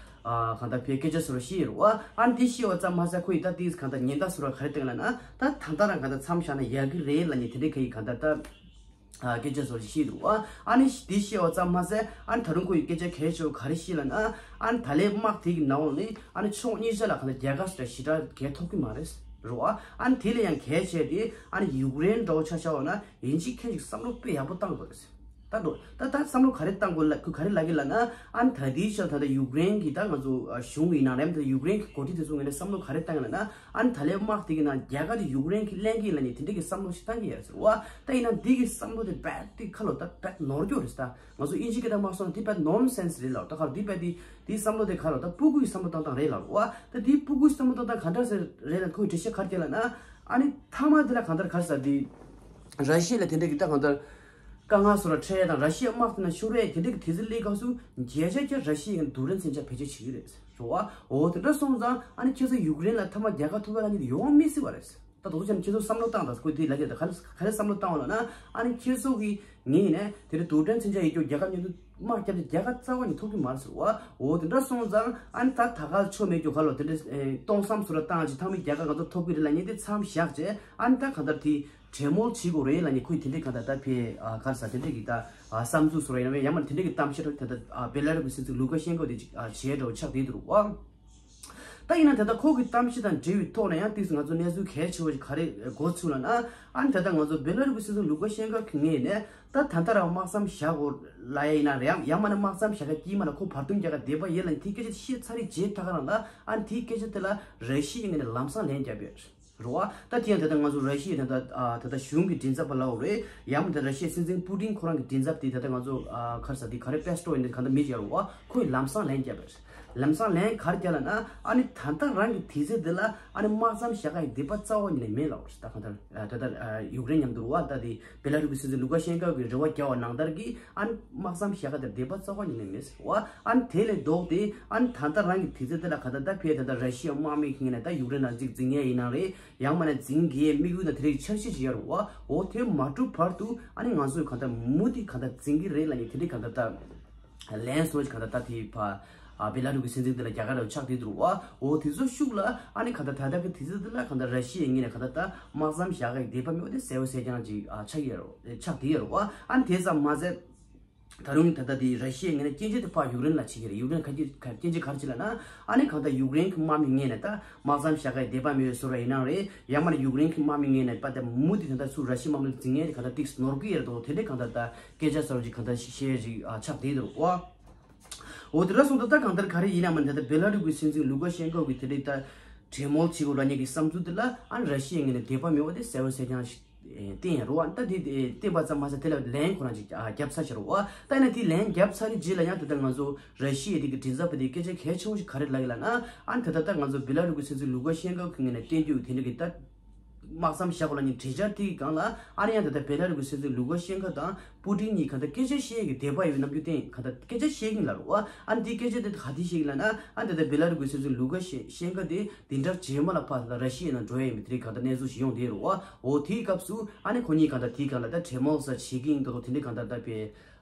ཨ་གང་ལྟར་ཕའི་སྐད་ཆ་ཟེར་བ་ཤེས་ཡོད་རེད་བ། ཨ་ནི་དེ་ཤེས་པ་ཙམ་མ་ཟད་ཁོ་ཡིས་ད་དེས་གང་ལྟར་ཉེན་བརྡ་ཟེར་བ་ག་རེ་བཏང་ལབ་ན། ད་ད་ལྟ་རང་གང་ལྟར་མཚམས་བཞག་ན་ཡག་གི་རེད་ལབ་ནས་དེ་འདྲའི་ཁ་ཡིས་གང་ལྟར་ད་ཨ་སྐད་ཆ་ཟེར་བ་ཤེས་ཡོད་རེད་བ། ཨ་ནི་དེ་ཤེས་པ་ཙམ་མ་ཟད་ཨ་ནི་ད་རུང་ཁོ་ཡིས་སྐད་ཆ་གལ་ཆེ་བ་ག་རེ་བཤད་ལབ་ན། ཨ་ནི་ད་ལན་དམག་དེ་གི་ནང་ནས་ཨ་ནི་ཕྱོགས་གཉིས་ཆ་ལ་གང་ལྟར་རྒྱལ་ཁ་ཞེ་དྲག་གང་ལྟར་ཐོབ་ཀྱི་མ་རེད་རེད་བ། ཨ་ནི་དེ་ལས་ཡང་གལ་ཆེ་དེ་ཨ་ནི་ཡུཀ་རེན་འདྲ་བོ་ཆ་བཞག་པ་ན་ཡིན་གཅིག་མིན་གཅིག་བསམ་བློ་དཔེ་ཡག་པོ་བཏང་དགོས་རེད། ད་འགྲོ། ད་ད་བསམ་བློ་ག་རེ་བཏང་དགོས་ལ་ཁོས་ག་རེ་ལབ་ཀྱི་ལབ་ན། ཨ་ནི་ད་ལྟའི་ཆར་ད་ལྟ་ཡུཀ་རེན་གྱི་ད་ང་ཚོ་ཨ་གཞུང་ཡིན་ན་རེད། ད་ཡུཀ་རེན་གྱི་འགོ་ཁྲིད་དེ་ཚོ་ངོས་ནས་བསམ་བློ་ག་རེ་བཏང་ཡོད་ལབ་ན། ཨ་ནི་ད་ལྟའི་དམག་དེ་གི་ནང་རྒྱལ་ཁ་དེ་ཡུཀ་རེན་གྱིས་ལེན་གྱི་ཡིན་ལབ་ནས་དེ་འདྲའི་གི་བསམ་བློ་ཞིག་བཏང་གི་ཡོད་ཟེར་བ། ད་ཡིན་ན་འདི་གི་བསམ་བློ་དེ་རྦད་དེ་ཁ་ལོ་ད་རྦད་ནོར་འཁྱོག་རེད་ད། ང་ཚོ་ཨིན་ཇི་སྐད་ཐོག་མ་སོང་ན་དེ་རྦད་ནོན་སེན་སི་རེད་ལབ། ད་ག་རེ་དེ་རྦད་དེ་དེའི་བསམ་བློ་དེ་ག་རེ་ལབ། ད་སྤུ་གུ་ཡི་བསམ་བློ་བཏང་སྟངས་རེད་ལབ་བ། ད་དེའི་སྤུ་གུ་ཡི་བསམ་བློ་བཏང་སྟངས་ག་འདྲ་ཟེར་རེད་ལབ་ཁོས་འགྲེལ་བཤད་ག་རེ་བརྒྱབ་ལབ་ན། ཨ་ནི་མཐའ་མ་དེ་ལ་གང་ལྟར་ག་རེ་ཟེར་དེ། ར་ཤི་ཡ་ལ་དེ་འདྲ་གི་ད་གང་ལྟར་དཀའ་ངལ་བཟོ་ར་འཕྲད་དང་ར་ཤི་ཡའི་དམག་དེ་ན་ཤོར་རེད། དེ་འདྲ་གི་དུས་ཚོད་སླེབས་སྐབས་སུ་བརྒྱ་ཆ་བརྒྱ་ར་ཤི་ཡ་གི་རྡུལ་ཕྲན་མཚོན་ཆ་བེད་སྤྱོད་བྱེད་ཀྱི་རེད་ཟེར་བ། འོ་དེ་འདྲ་སོང་ཙང་ཨ་ནི་ཁྱེད་ཚོ་ཡུཀ་རེན་ལ་མཐའ་མ་རྒྱལ་ཁ་ཐོབ་ཡ་ལ་ཉིད་དུ་ཡོང་མི་སྲིད་པ་རེད་ཟེར། ད་དོ་ཚོ་ཁྱེད་ཚོ་བསམ་བློ་བཏང་དང་ཁོས་དེ་ལབ་ཀྱི་རེད། ད་ག་རེ་ག་རེ་བསམ་བློ་བཏང་བ་ལབ་ན། ཨ་ནི་ཁྱེད་ཚོ་གི་ངས་ཡིན་ནས་དེ་འདྲ་རྡུལ་ཕྲན་མཚོན་ཆ་ཡོད་རྒྱུ་རྒྱལ་ཁ་ཉིད་དུ་དམག་རྒྱབ་ནས་རྒྱལ་ཁ་རྩ་བ་ནས་ཐོབ་ཀྱི་མ་རེད་ཟེར་བ། འོ་དེ་འདྲ་སོང་ཙང་ཨ་ནི་ད་ད་ག་ཆོ་མེད་རྒྱུ་ག་ལོ་དེ་འདྲ་སྟོང་བསམ་བཟོ་ར་བཏང་ཅིག་མཐའ་མའི་རྒྱལ་ཁ་ང་ཚོ་ཐོབ་ཀྱི་རེད་ལབ་མཁན་དེ་མཚམས་བཞག་བྱས། ཨ་ནི་ད་གང་ལྟར་དེ་གྲོས་མོལ་བྱེད་དགོས་རེད་ལབ་ནས་ཁོས་དེ་འདྲའི་གང་ལྟར་ད་ཕའི་ཨ་ག་རེ་ཟེར་དེ་འདྲའི་གི་ད་ཨ་བསམ་ཚུལ་བཟོ་ར་ཡིན་ན་ཡང་མིན་ན་དེ་འདྲའི་གི་གཏམ་བཤད་ར་ད་ལྟ་ཨ་བེ་ལ་རུ་གི་སྲིད་འཛིན་ལུ་ཀ་ཤན་ཀོ་དེ་ཅིག་ཨ་བྱས་འདྲ་བོ་ཆགས་བསྡད་འདུག་རེད་བ། ད་ཡིན་ན་ད་ལྟ་ཁོ་གི་གཏམ་བཤད་དང་འབྲེལ་བའི་ཐོག་ནས་ཡང་ཏིག་ཙམ་ང་ཚོ་གནས་ཚུལ་གལ་ཆེ་བོ་ཞིག་ག་རེ་འགོ་ཚུགས་ལབ་ན། ཨ་ནི་ད་ལྟ་ང་ཚོ་བེ་ལ་རུ་གི་སྲིད་འཛིན་ལུ་ཀ་ཤན་ཀོ་གི་ངོས་ནས་ད་ད་ལྟ་རང་དམག་མཚམས་བཞག་དགོས་ལབ་ཡ་ཡིན་ན་རེད། ཡང་ཡང་མིན་ན་དམག་མཚམས་བཞག་ག་དཀྱིལ་མ་ལ་ཁོ་བར་འདུམ་རྒྱག་ག་བསྡད་པ་ཡིན་ལབ་ནས་དེ་སྐད་ཆ་བཤད་ཚར་རེད་བྱས་ད་ག་རང་ལ། ཨ་ནི་དེའི་སྐད་ཆ་དེ་ལ་ར་ཤི་ཡའི་ངོས་ནས་ལམ་སང་ལན་བརྒྱབ་ཡོད་རེད་བ། ད་དེ་ཡང་ད་ལྟ་ང་ཚོ་ར་ཤི་ཡའི་ད་ལྟ་ཨ་ད་ལྟ་གཞུང་གི་མགྲིན་ཚབ་པ་ལབ་དགོས་རེད། ཡང་མིན་ད་ར་ཤི་ཡའི་སྲིད་འཛིན་པུ་ཏིན་ཁོ་རང་གི་མགྲིན་ཚབ་དེ་ད་ལྟ་ང་ཚོ་ཨ་ག་རེ་ཟེར་དེ་ག་རེ་པེ་སི་ཊོ་ཡིན་དེ་གང་ལྟར་མི་ཅིག་ཡོད་རེད་བ། ཁོས་ལམ་སང་ལན་བརྒྱབ་པ་རེད། ལམ་སང་ལན་ག་རེ་བརྒྱབ་ལབ་ན། ཨ་ནི་ད་ལྟ་རང་གི་དུས་ཚོད་འདི་ལ་ཨ་ནི་དམག་མཚམས་བཞག་ག་ཡི་འདོད་པ་རྩ་བ་ཉིད་ནས་མེད་ལབ་པ་རེད། ད་གང་ལྟར་ད་ལྟ་ཡུཀ་རེན་མཉམ་དུ་རེད་བ། ད་དེ་བེ་ལ་རུ་གི་སྲིད་འཛིན་ལུ་ཀ་ཤན་ཀོ་གིས་རེ་བ་བརྒྱབ་པ་ནང་ལྟར་གྱི་ཨ་ནི་དམག་མཚམས་བཞག་ག་དེར་འདོད་པ་རྩ་བ་ཉིད་ནས་མེད་ཟེར་བ། ཨ་ནི་དེ་ལས་ལྡོག་སྟེ་ཨ་ནི་ད་ལྟ་རང་གི་དུས་ཚོད་འདི་ལ་གང་ལྟར་ད་ཕའི་ད་ལྟ་ར་ཤི་ཡ་དམག་མི་གི་ངོས་ནས་ད་ཡུཀ་རེན་ལ་ཅིག་འཛིང་ཡས་ཡིན་ན་རེད། ཡང་མིན་ན་འཛིང་གི་དམིགས་ཡུལ་དང་དེ་རིགས་འཆར་གཞི་ཅིག་ཡོད་རེད་བ། འོ་དེ་མ་གྲུབ་བར་དུ་ཨ་ནི་ང་ཚོས་གང་ལྟར་མུ་མཐུད་གང་ལྟར་འཛིང་གི་རེད་ལབ་ནས་དེ་འདྲའི་གང་ལྟར་ད་ལན་སོགས་གང་ལྟར་ད་དེ་ཕ་ཨ་བེ་ལ་རུ་གི་སྲིད་འཛིན་དེ་ལ་རྒྱ་གར་རུ་ཆགས་བསྡད་འདུག་བ། འོ་དེ་ཚོ་ཤུགས་ལ་ཨ་ནི་གང་ལྟར་ད་ལྟ་གི་དུས་ཚོད་འདི་ལ་གང་ལྟར་ར་ཤི་ཡའི་ངོས་ནས་གང་ལྟར་ད་དམག་མཚམས་བཞག་གི་འདོད་པ་མེད་པ་དེ་གསལ་པོ་གསལ་རྐྱང་ཅིག་ཨ་ཆགས་ཡོད་རེད། ཆགས་བསྡད་ཡོད་རེད་བ། ཨ་ནི་དེ་ཙམ་མ་ཟད། ད་རུང་ད་ལྟ་དེ་ར་ཤི་ཡའི་ངོས་ནས་སྐྱོན་བརྗོད་དེ་ཕར་ཡུཀ་རེན་ལ་བྱེད་ཀྱི་རེད། ཡུཀ་རེན་ག་གི་ག་སྐྱོན་བརྗོད་ག་རེ་བྱེད་ལབ་ན། ཨ་ནི་གང་ལྟར་ཡུཀ་རེན་གྱི་དམག་མི་ངོས་ནས་ད་དམག་མཚམས་བཞག་གི་དད་པ་མེད་པའི་བཟོ་འདྲ་ཡིན་ནའང་རེད། ཡང་མིན་ན་ཡུཀ་རེན་གྱི་དམག་མི་ངོས་ནས་པ་ད་མུ་མཐུད་དེ་ད་ཚུར་ར་ཤི་ཡའི་དམག་མི་འཛིང་མཁན་དེ་གང་ལྟར་ཏོག་ཙམ་ནོར་གྱི་ཡོད་རེད་དོ། དེ་འདྲའི་གང་ལྟར་ད་སྐད་ཆ་ཟེར་བ་ཅིག་གང་ལྟར་བཤད་ཅིག་ཨ་ཆགས་བསྡད་འདུག་ཨ། འོ་དེ་འདྲ་སོང་ཙང་ད་གང་ལྟར་ག་རེ་ཡིན་ནའང་མིན་ད་ལྟ་བེ་ལ་རུ་གི་སྲིད་འཛིན་ལུ་ཀ་ཤན་ཀོ་གི་དེ་འདྲའི་ད་གྲོས་མོལ་བྱེད་དགོས་ར་ཉེ་གི་བསམ་ཚུལ་དེ་ལ་ཨ་ནི་ར་ཤི་ཡའི་ངོས་ནས་དད་པ་མེད་པ་དེ་གསལ་པོ་གསལ་རྐྱང་ཞིག་བསྟན་ཡོད་རེད་བ། ད་དེ་བསྟན་པ་ཙམ་མ་ཟད་དེ་ལ་ལན་ཁོ་རང་ཅིག་ཨ་བརྒྱབ་ཚར་ཤག་རེད་བ། ད་ཡིན་ན་དེ་ལན་བརྒྱབ་ཚར་རྗེས་ལ་ཡང་དེ་ལྟར་ང་ཚོ་ར་ཤི་ཡའི་དེ་གི་མགྲིན་ཚབ་པ་དེ་སྐད་ཆ་གལ་ཆེན་པོ་ཞིག་ག་རེ་ལབ་ཡོད་ལབ་ན། ཨ་ནི་ད་ལྟ་ད་ང་ཚོ་བེ་ལ་རུ་གི་སྲིད་འཛིན་ལུ་ཀ་ཤན་ཀོ་གི་ངོས་ནས་བསྟན་རྒྱུ་དེ་འདྲ་གི་ད་དམག་མཚམས་བཞག་དགོས་ལབ་མཁན་གྲོས་འཆར་དེ་གི་སྒང་ལ་ཨ་ནི་ཡང་ད་ལྟ་བེ་ལ་རུ་གི་སྲིད་འཛིན་ལུ་ཀ་ཤན་ཀོ་དང་པུ་ཏིན་གཉིས་གང་ལྟར་སྐད་ཆ་བཤད་ཀྱི་དད་པ་ཡོད་རྣམ་འགྱུར་བསྟན་གང་ལྟར་སྐད་ཆ་བཤད་ཀྱི་ཡིན་ལབ་རེད་བ། ཨ་ནི་དེ་སྐད་ཆ་དེ་ག་དེ་བཤད་ཀྱི་ལབ་ན། ཨ་ནི་ད་ལྟ་བེ་ལ་རུ་གི་སྲིད་འཛིན་ལུ་ཀ་ཤན་ཤན་ཀོ་དེ་དེ་འདྲ་རྗེས་མ་ལ་ཕར་ད་ལྟ་ར་ཤི་ཡའི་ནང་འགྲོ་ཡ་ཡིན་པའི་དེ་རིགས་གང་ལྟར་གནས་ཚུལ་ཞིག་ཡོང་བསྡད་རེད་བ། འོ་དེའི་སྐབས་སུ་ཨ་ནི་ཁོ་གཉིས་གང་ལྟར་དེའི་སྒང་ལ་ད་གྲོས་མོལ་ཟེར་བྱེད་ཀྱི་ཡིན་མདོག་མདོག་དེ་འདྲའི་གང་ལྟར་ད་དཔེ་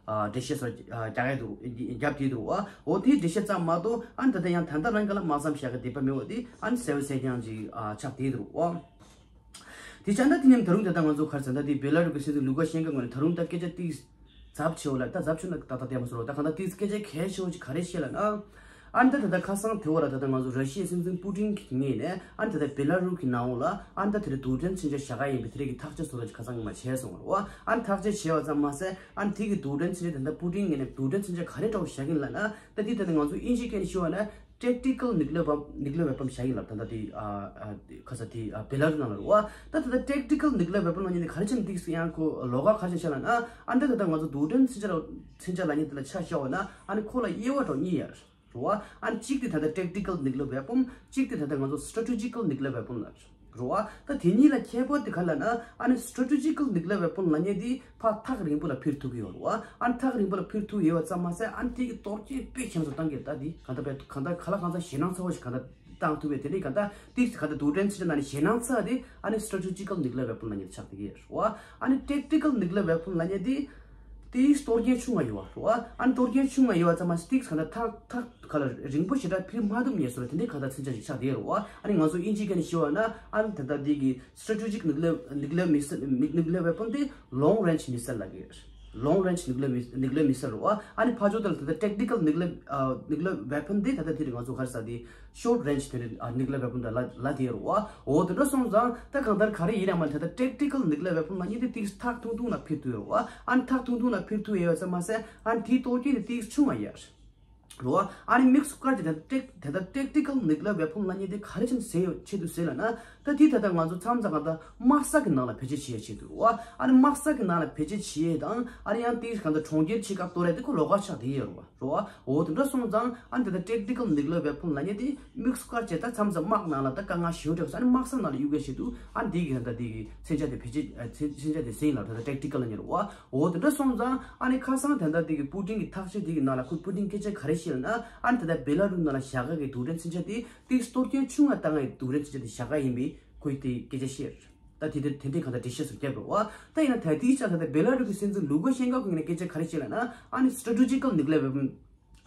ཨ་འགྲེལ་བཤད་ཟེར་ཨ་རྒྱག་ཡ་འདུག་རྒྱབ་ཀྱི་འདུག་བ། འོ་དེའི་འགྲེལ་བཤད་ཙམ་མ་གཏོགས་ཨ་ནི་ད་ལྟ་ཡང་ད་ལྟ་རང་གི་ལ་དམག་མཚམས་བཞག་གི་དད་པ་མེད་པ་དེ་ཨ་ནི་གསལ་པོ་གསལ་རྐྱང་ཅིག་ཨ་ཆགས་བསྡད་འདུག་བ། དེ་ཆ་ན་དེ་མཉམ་ད་རུང་ད་ལྟ་ང་ཚོ་ག་རེ་ཟེར་ད་དེ་བེ་ལ་རུ་གི་སྲིད་འཛིན་ལུ་ཀ་ཤན་ཀོ་ངོས་ནས་ད་རུང་ད་སྐད་ཆ་ཏིག་ཙམ་ཆེ་བོ་ལ་ད་ཙམ་ཆེ་ན་ཏག་ཏག་བསྡད་མ་སོང་རོགས། ད་གང་ལྟར་ཏིག་སྐད་ཆ་གལ་ཆེ་བོ་ཅིག་ག་རེ་བཤད་ལབ་ན། ཨ་ནི་ད་ད་ལྟ་ཁ་སང་དེ་བ་ལ་ད་ལྟ་ང་ཚོ་ར་ཤི་ཡའི་སྲིད་འཛིན་པུ་ཏིན་གྱི་ངོས་ནས་ཨ་ནི་ད་ལྟ་བེ་ལ་རུ་གི་ནང་ལོགས་ལ་ཨ་ནི་ད་དེ་རིང་རྡུལ་ཕྲན་མཚོན་ཆ་བཞག་ག་ཡིན་པའི་དེ་རིགས་ཀྱི་ཐག་གཅོད་བཟོ་འདྲ་ཅིག་ཁ་སང་ཉི་མ་བྱས་སོང་བ་རེད་བ། ཨ་ནི་ཐག་གཅོད་བྱས་པ་ཙམ་མ་ཟད་ཨ་ནི་དེ་གི་རྡུལ་ཕྲན་མཚོན་ཆ་དེ་ད་ལྟ་པུ་ཏིན་ངོས་ནས་རྡུལ་ཕྲན་མཚོན་ཆ་ག་རེ་འདྲ་བོ་བཞག་གིན་ལབ་ན། ད་དེ་ད་ལྟ་ང་ཚོ་དབྱིན་ཇིའི་སྐད་ནས་ཞུ་བ་ན། Tactical nuclear bomb, nuclear weapon བཞག་ཡིན་ལབ། ད་ལྟ་དེ་ཨ་ཨ་ཁ་ས་དེ་ཨ་བེ་ལ་རུ་ནང་ལ་རེད་བ། ད་ད་ལྟ་tactical nuclear weapon ལབ་མཁན་དེ་ག་རེ་བྱས་ནས་ཏིག་ཙམ་ཡང་ཁོ་ལོགས་ཀ་ག་རེ་བྱས་ཤག་ལབ་ན། ཨ་ནི་ད་ད་ལྟ་ང་ཚོ་རྡུལ་ཕྲན་མཚོན་ཆ་ལ་མཚོན་ཆ་ལབ་མཁན་དེ་ལ་ཆ་བཞག་པ་ན་ཨ་ནི་ཁོ་ལ་དབྱེ་བ་གྲངས་གཉིས་ཡོད་རེད་བ། ཨ་ནི་གཅིག་དེ་ད་ལྟ་tactical nuclear weapon། གཅིག་དེ་ད་ལྟ་ང་ཚོ་strategical nuclear weapon ལབ་རེད་བ། ད་དེ་གཉིས་ལ་ཁྱད་པར་དེ་ག་ལབ་ན། ཨ་ནི་strategical nuclear weapon ལབ་མཁན་དེ་ཕར་ཐག་རིང་པོ་ལ་འཕུར་ཐུབ་ཀྱི་ཡོད་རེད་བ། ཨ་ནི་ཐག་རིང་པོ་ལ་འཕུར་ཐུབ་ཡོད་པ་ཙམ་མ་ཟད་ཨ་ནི་དེ་གི་གཏོར་སྐྱོན་དཔེ་ཁྱད་མཚར་བཏང་གི་རེད། ད་དེ་གང་ལྟར་བས་གང་ལྟར་ག་ལ་གང་འཚམ་ཞེད་སྣང་ཚ་བོ་ཞིག་གང་ལྟར་བཏང་ཐུབ་པའི་དེ་འདྲའི་གང་ལྟར་ཏིག་གང་ལྟར་རྡུལ་ཕྲན་མཚོན་ཆ་ནང་ནས་ཞེད་སྣང་ཚ་དེ་ཨ་ནི་strategical nuclear weapon ལབ་མཁན་ཆགས་བསྡད་ཀྱི་ཡོད་རེད་བ། ཨ་ནི་tactical nuclear weapon ལབ་མཁན་དེ་དེའི་གཏོར་སྐྱོན་ཆུང་བ་ཡོད་བ་རེད་བ། ཨ་ནི་གཏོར་སྐྱོན་ཆུང་བ་ཡོད་པ་ཙམ་མ་ཟད་ཏིག་གང་ལྟར་ཐག་ཐག་ག་ལ་རིང་པོ་ཞེ་དྲག་འཕུར་མ་ཐུབ་མཁན་བཟོ་འདྲ་དེ་འདྲའི་གང་ལྟར་མཚོན་ཆ་ཞིག་ཆགས་བསྡད་ཡོད་རེད་བ། ཨ་ནི་ང་ཚོ་དབྱིན་ཇིའི་སྐད་ནས་ཞུ་བ་ན་ཨ་ནི་ད་ལྟ་དེ་གི་strategic nuclear nuclear missile nuclear weapon དེ་long range missile ལབ་ཀྱི་ཡོད་རེད། Long range nuclear mis- nuclear missile རེད་བ། ཨ་ནི་ཕར་ཕྱོགས་དེ་ལ་ད་ལྟ་tactical nuclear ཨ་nuclear weapon དེ་ད་ལྟ་དེ་རིང་ང་ཚོ་ག་རེ་ཟེར་དེ་short range དེ་རིང་ཨ་nuclear weapon དང་ལབ་ལབ་བསྡད་ཡོད་རེད་བ། འོ་དེ་འདྲ་སོང་ཙང་ད་གང་ལྟར་ག་རེ་ཡིན་ཡང་མ་ད་ལྟ་tactical nuclear weapon ལབ་མཁན་དེ་ཏིག་ཐག་ཐུང་ཐུང་ལ་འཕུར་ཐུབ་ཡོད་རེད་བ། ཨ་ནི་ཐག་ཐུང་ཐུང་ལ་འཕུར་ཐུབ་ཡོད་པ་ཙམ་མ་ཟད་ཨ་ནི་དེའི་གཏོར་སྐྱོན་དེ་ཏིག་ཆུང་བ་ཡོད་རེད། རེད་བ། ཨ་ནི་དམིགས་སུ་བཀར་གྱི་ད་ལྟ་ཏེག་ད་ལྟ་tactical nuclear weapon ལབ་མཁན་དེ་ག་རེ་བྱས་ནས་ཟེར་ཡོད་ཆེད་དུ་ཟེར་ལབ་ན། ད་དེ་ད་ལྟ་ང་ཚོ་མཚམས་མཚམས་གང་ལྟར་དམག་ས་གི་ནང་ལ་བེད་སྤྱོད་བྱེད་ཡ་ཆེད་དུ་རེད་བ། ཨ་ནི་དམག་ས་གི་ནང་ལ་བེད་སྤྱོད་བྱེད་ཡ་དང་ཨ་ནི་ཡང་ཏེ་གང་ལྟར་གྲོང་ཁྱེར་ཕྱེད་ཀ་གཏོར་ཡ་དེ་ཁོ་ལོགས་ཀ་ཆགས་བསྡད་ཡོད་རེད་བ། རེད་བ། འོ་དེ་འདྲ་སོང་ཙང་ཨ་ནི་ད་ལྟ་tactical nuclear weapon ལབ་མཁན་དེ་དམིགས་སུ་བཀར་བྱས་ད་མཚམས་མཚམས་དམག་ནང་ལ་ད་དཀའ་ངལ་ཞེ་པོ་འཕྲད་སོང་། ཨ་ནི་དམག་ས་ནང་ལ་གཡུག་ཡ་ཆེད་དུ་ཨ་ནི་དེ་གི་ད་ལྟ་དེ་གི་མཚོན་ཆ་དེ་བེད་སྤྱོད་ཨ་མཚོན་མཚོན་ཆ་དེ་ཟེར་ཡིན་ལབ། ད་ལྟ་tactical ལབ་མཁན་རེད་བ། འོ་དེ་འདྲ་སོང་ཙང་ཨ་ནི་ཁ་སང་ད་ལྟ་དེ་གི་པུ་ཏིན་གྱི་ཐག་གཅོད་དེ་གི་ནང་ལ་ཁོས་པུ་ཏིན་སྐད་ཆ་ག་རེ་བཤད་ལབ་ན། ཨ་ནི་ད་ལྟ་བེ་ལ་རུ་ནང་ལ་བཞག་ག་གི་རྡུལ་ཕྲན་མཚོན་ཆ་དེ་ཏིག་གཏོར་སྐྱོན་ཆུང་བ་བཏང་ཡའི་རྡུལ་ཕྲན་མཚོན་ཆ་དེ་བཞག་ག་ཡིན་པའི་ཁོས་དེ་སྐད་ཆ་བཤད། ད་དེ་དེ་དེ་འདྲའི་གང་ལྟར་འགྲེལ་བཤད་ཚུར་བརྒྱབ་རེད་བ། ད་ཡིན་ན་ད་ལྟའི་ཆར་ད་ལྟ་བེ་ལ་རུ་གི་སྲིད་འཛིན་ལུ་ཀ་ཤན་ཀོ་གི་ངོས་ནས་སྐད་ཆ་ག་རེ་བཤད་ལབ་ན། ཨ་ནི་strategical nuclear weapon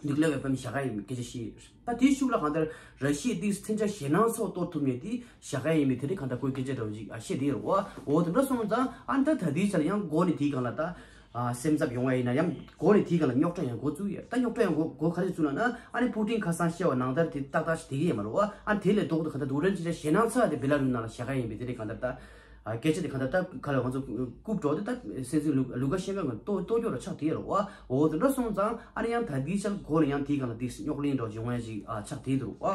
nuclear weapon བཞག་ག་ཡིན་པའི་སྐད་ཆ་བཤད་ཡོད་རེད། ད་དེའི་ཤུགས་ལ་གང་ལྟར་ར་ཤི་ཡས་ཏིག་མཚོན་ཆ་ཞེད་སྣང་ཚ་བོ་གཏོར་ཐུབ་མཁན་དེ་བཞག་ག་ཡིན་པའི་དེ་འདྲའི་གང་ལྟར་ཁོས་སྐད་ཆ་འདྲ་བོ་ཅིག་ཨ་བཤད་བསྡད་ཡོད་རེད་བ། འོ་དེ་འདྲ་སོང་ཙང་ཨ་ནི་ད་ད་ལྟའི་ཆར་ཡང་འགོ་ནས་དེའི་སྒང་ལ་ད་ཨ་སེམས་འཚབ་ཡོང་བ་ཡིན་ན་ཡང་འགོ་ནས་དེའི་སྒང་ལ་རྙོག་དྲ་ཡང་འགོ་བཙུགས་ཡོད། ད་རྙོག་དྲ་ཡང་འགོ་འགོ་ག་རེ་བཙུགས་ལབ་ན། ཨ་ནི་པུ་ཏིན་ཁ་སང་བཤད་པ་ནང་ལྟར་དེ་ཏག་ཏག་ཞིག་བསྡད་ཀྱི་ཡོད་མ་རེད་བ། ཨ་ནི་དེ་ལས་ལྡོག་ཏུ་གང་ལྟར་རྡུལ་ཕྲན་མཚོན་ཆ་ཞེད་སྣང་ཚ་དེ་བེ་ལ་རུ་ནང་ལ་བཞག་ག་ཡིན་པའི་དེ་འདྲའི་གང་ལྟར་ད། ཨ་སྐད་ཆ་དེ་གང་ལྟར་ད་ག་ལ་ང་ཚོ་རྐུབ་འགྲོ་དེ་ད་སྲིད་འཛིན་ལུ་ལུ་ཀ་ཤན་ཀོ་གི་ལྟོ་ལྟོ་སྐྱོ་རུ་ཆགས་བསྡད་ཡོད་རེད་བ། འོ་དེ་འདྲ་སོང་ཙང་ཨ་ནི་ཡང་ད་ལྟའི་ཆར་འགོ་ལ་ཡང་དེའི་སྒང་ལ་དེ་རྙོག་གླེང་འདྲ་བོ་ཅིག་ཡོང་ཡ་ཅིག་ཨ་ཆགས་བསྡད་འདུག་བ།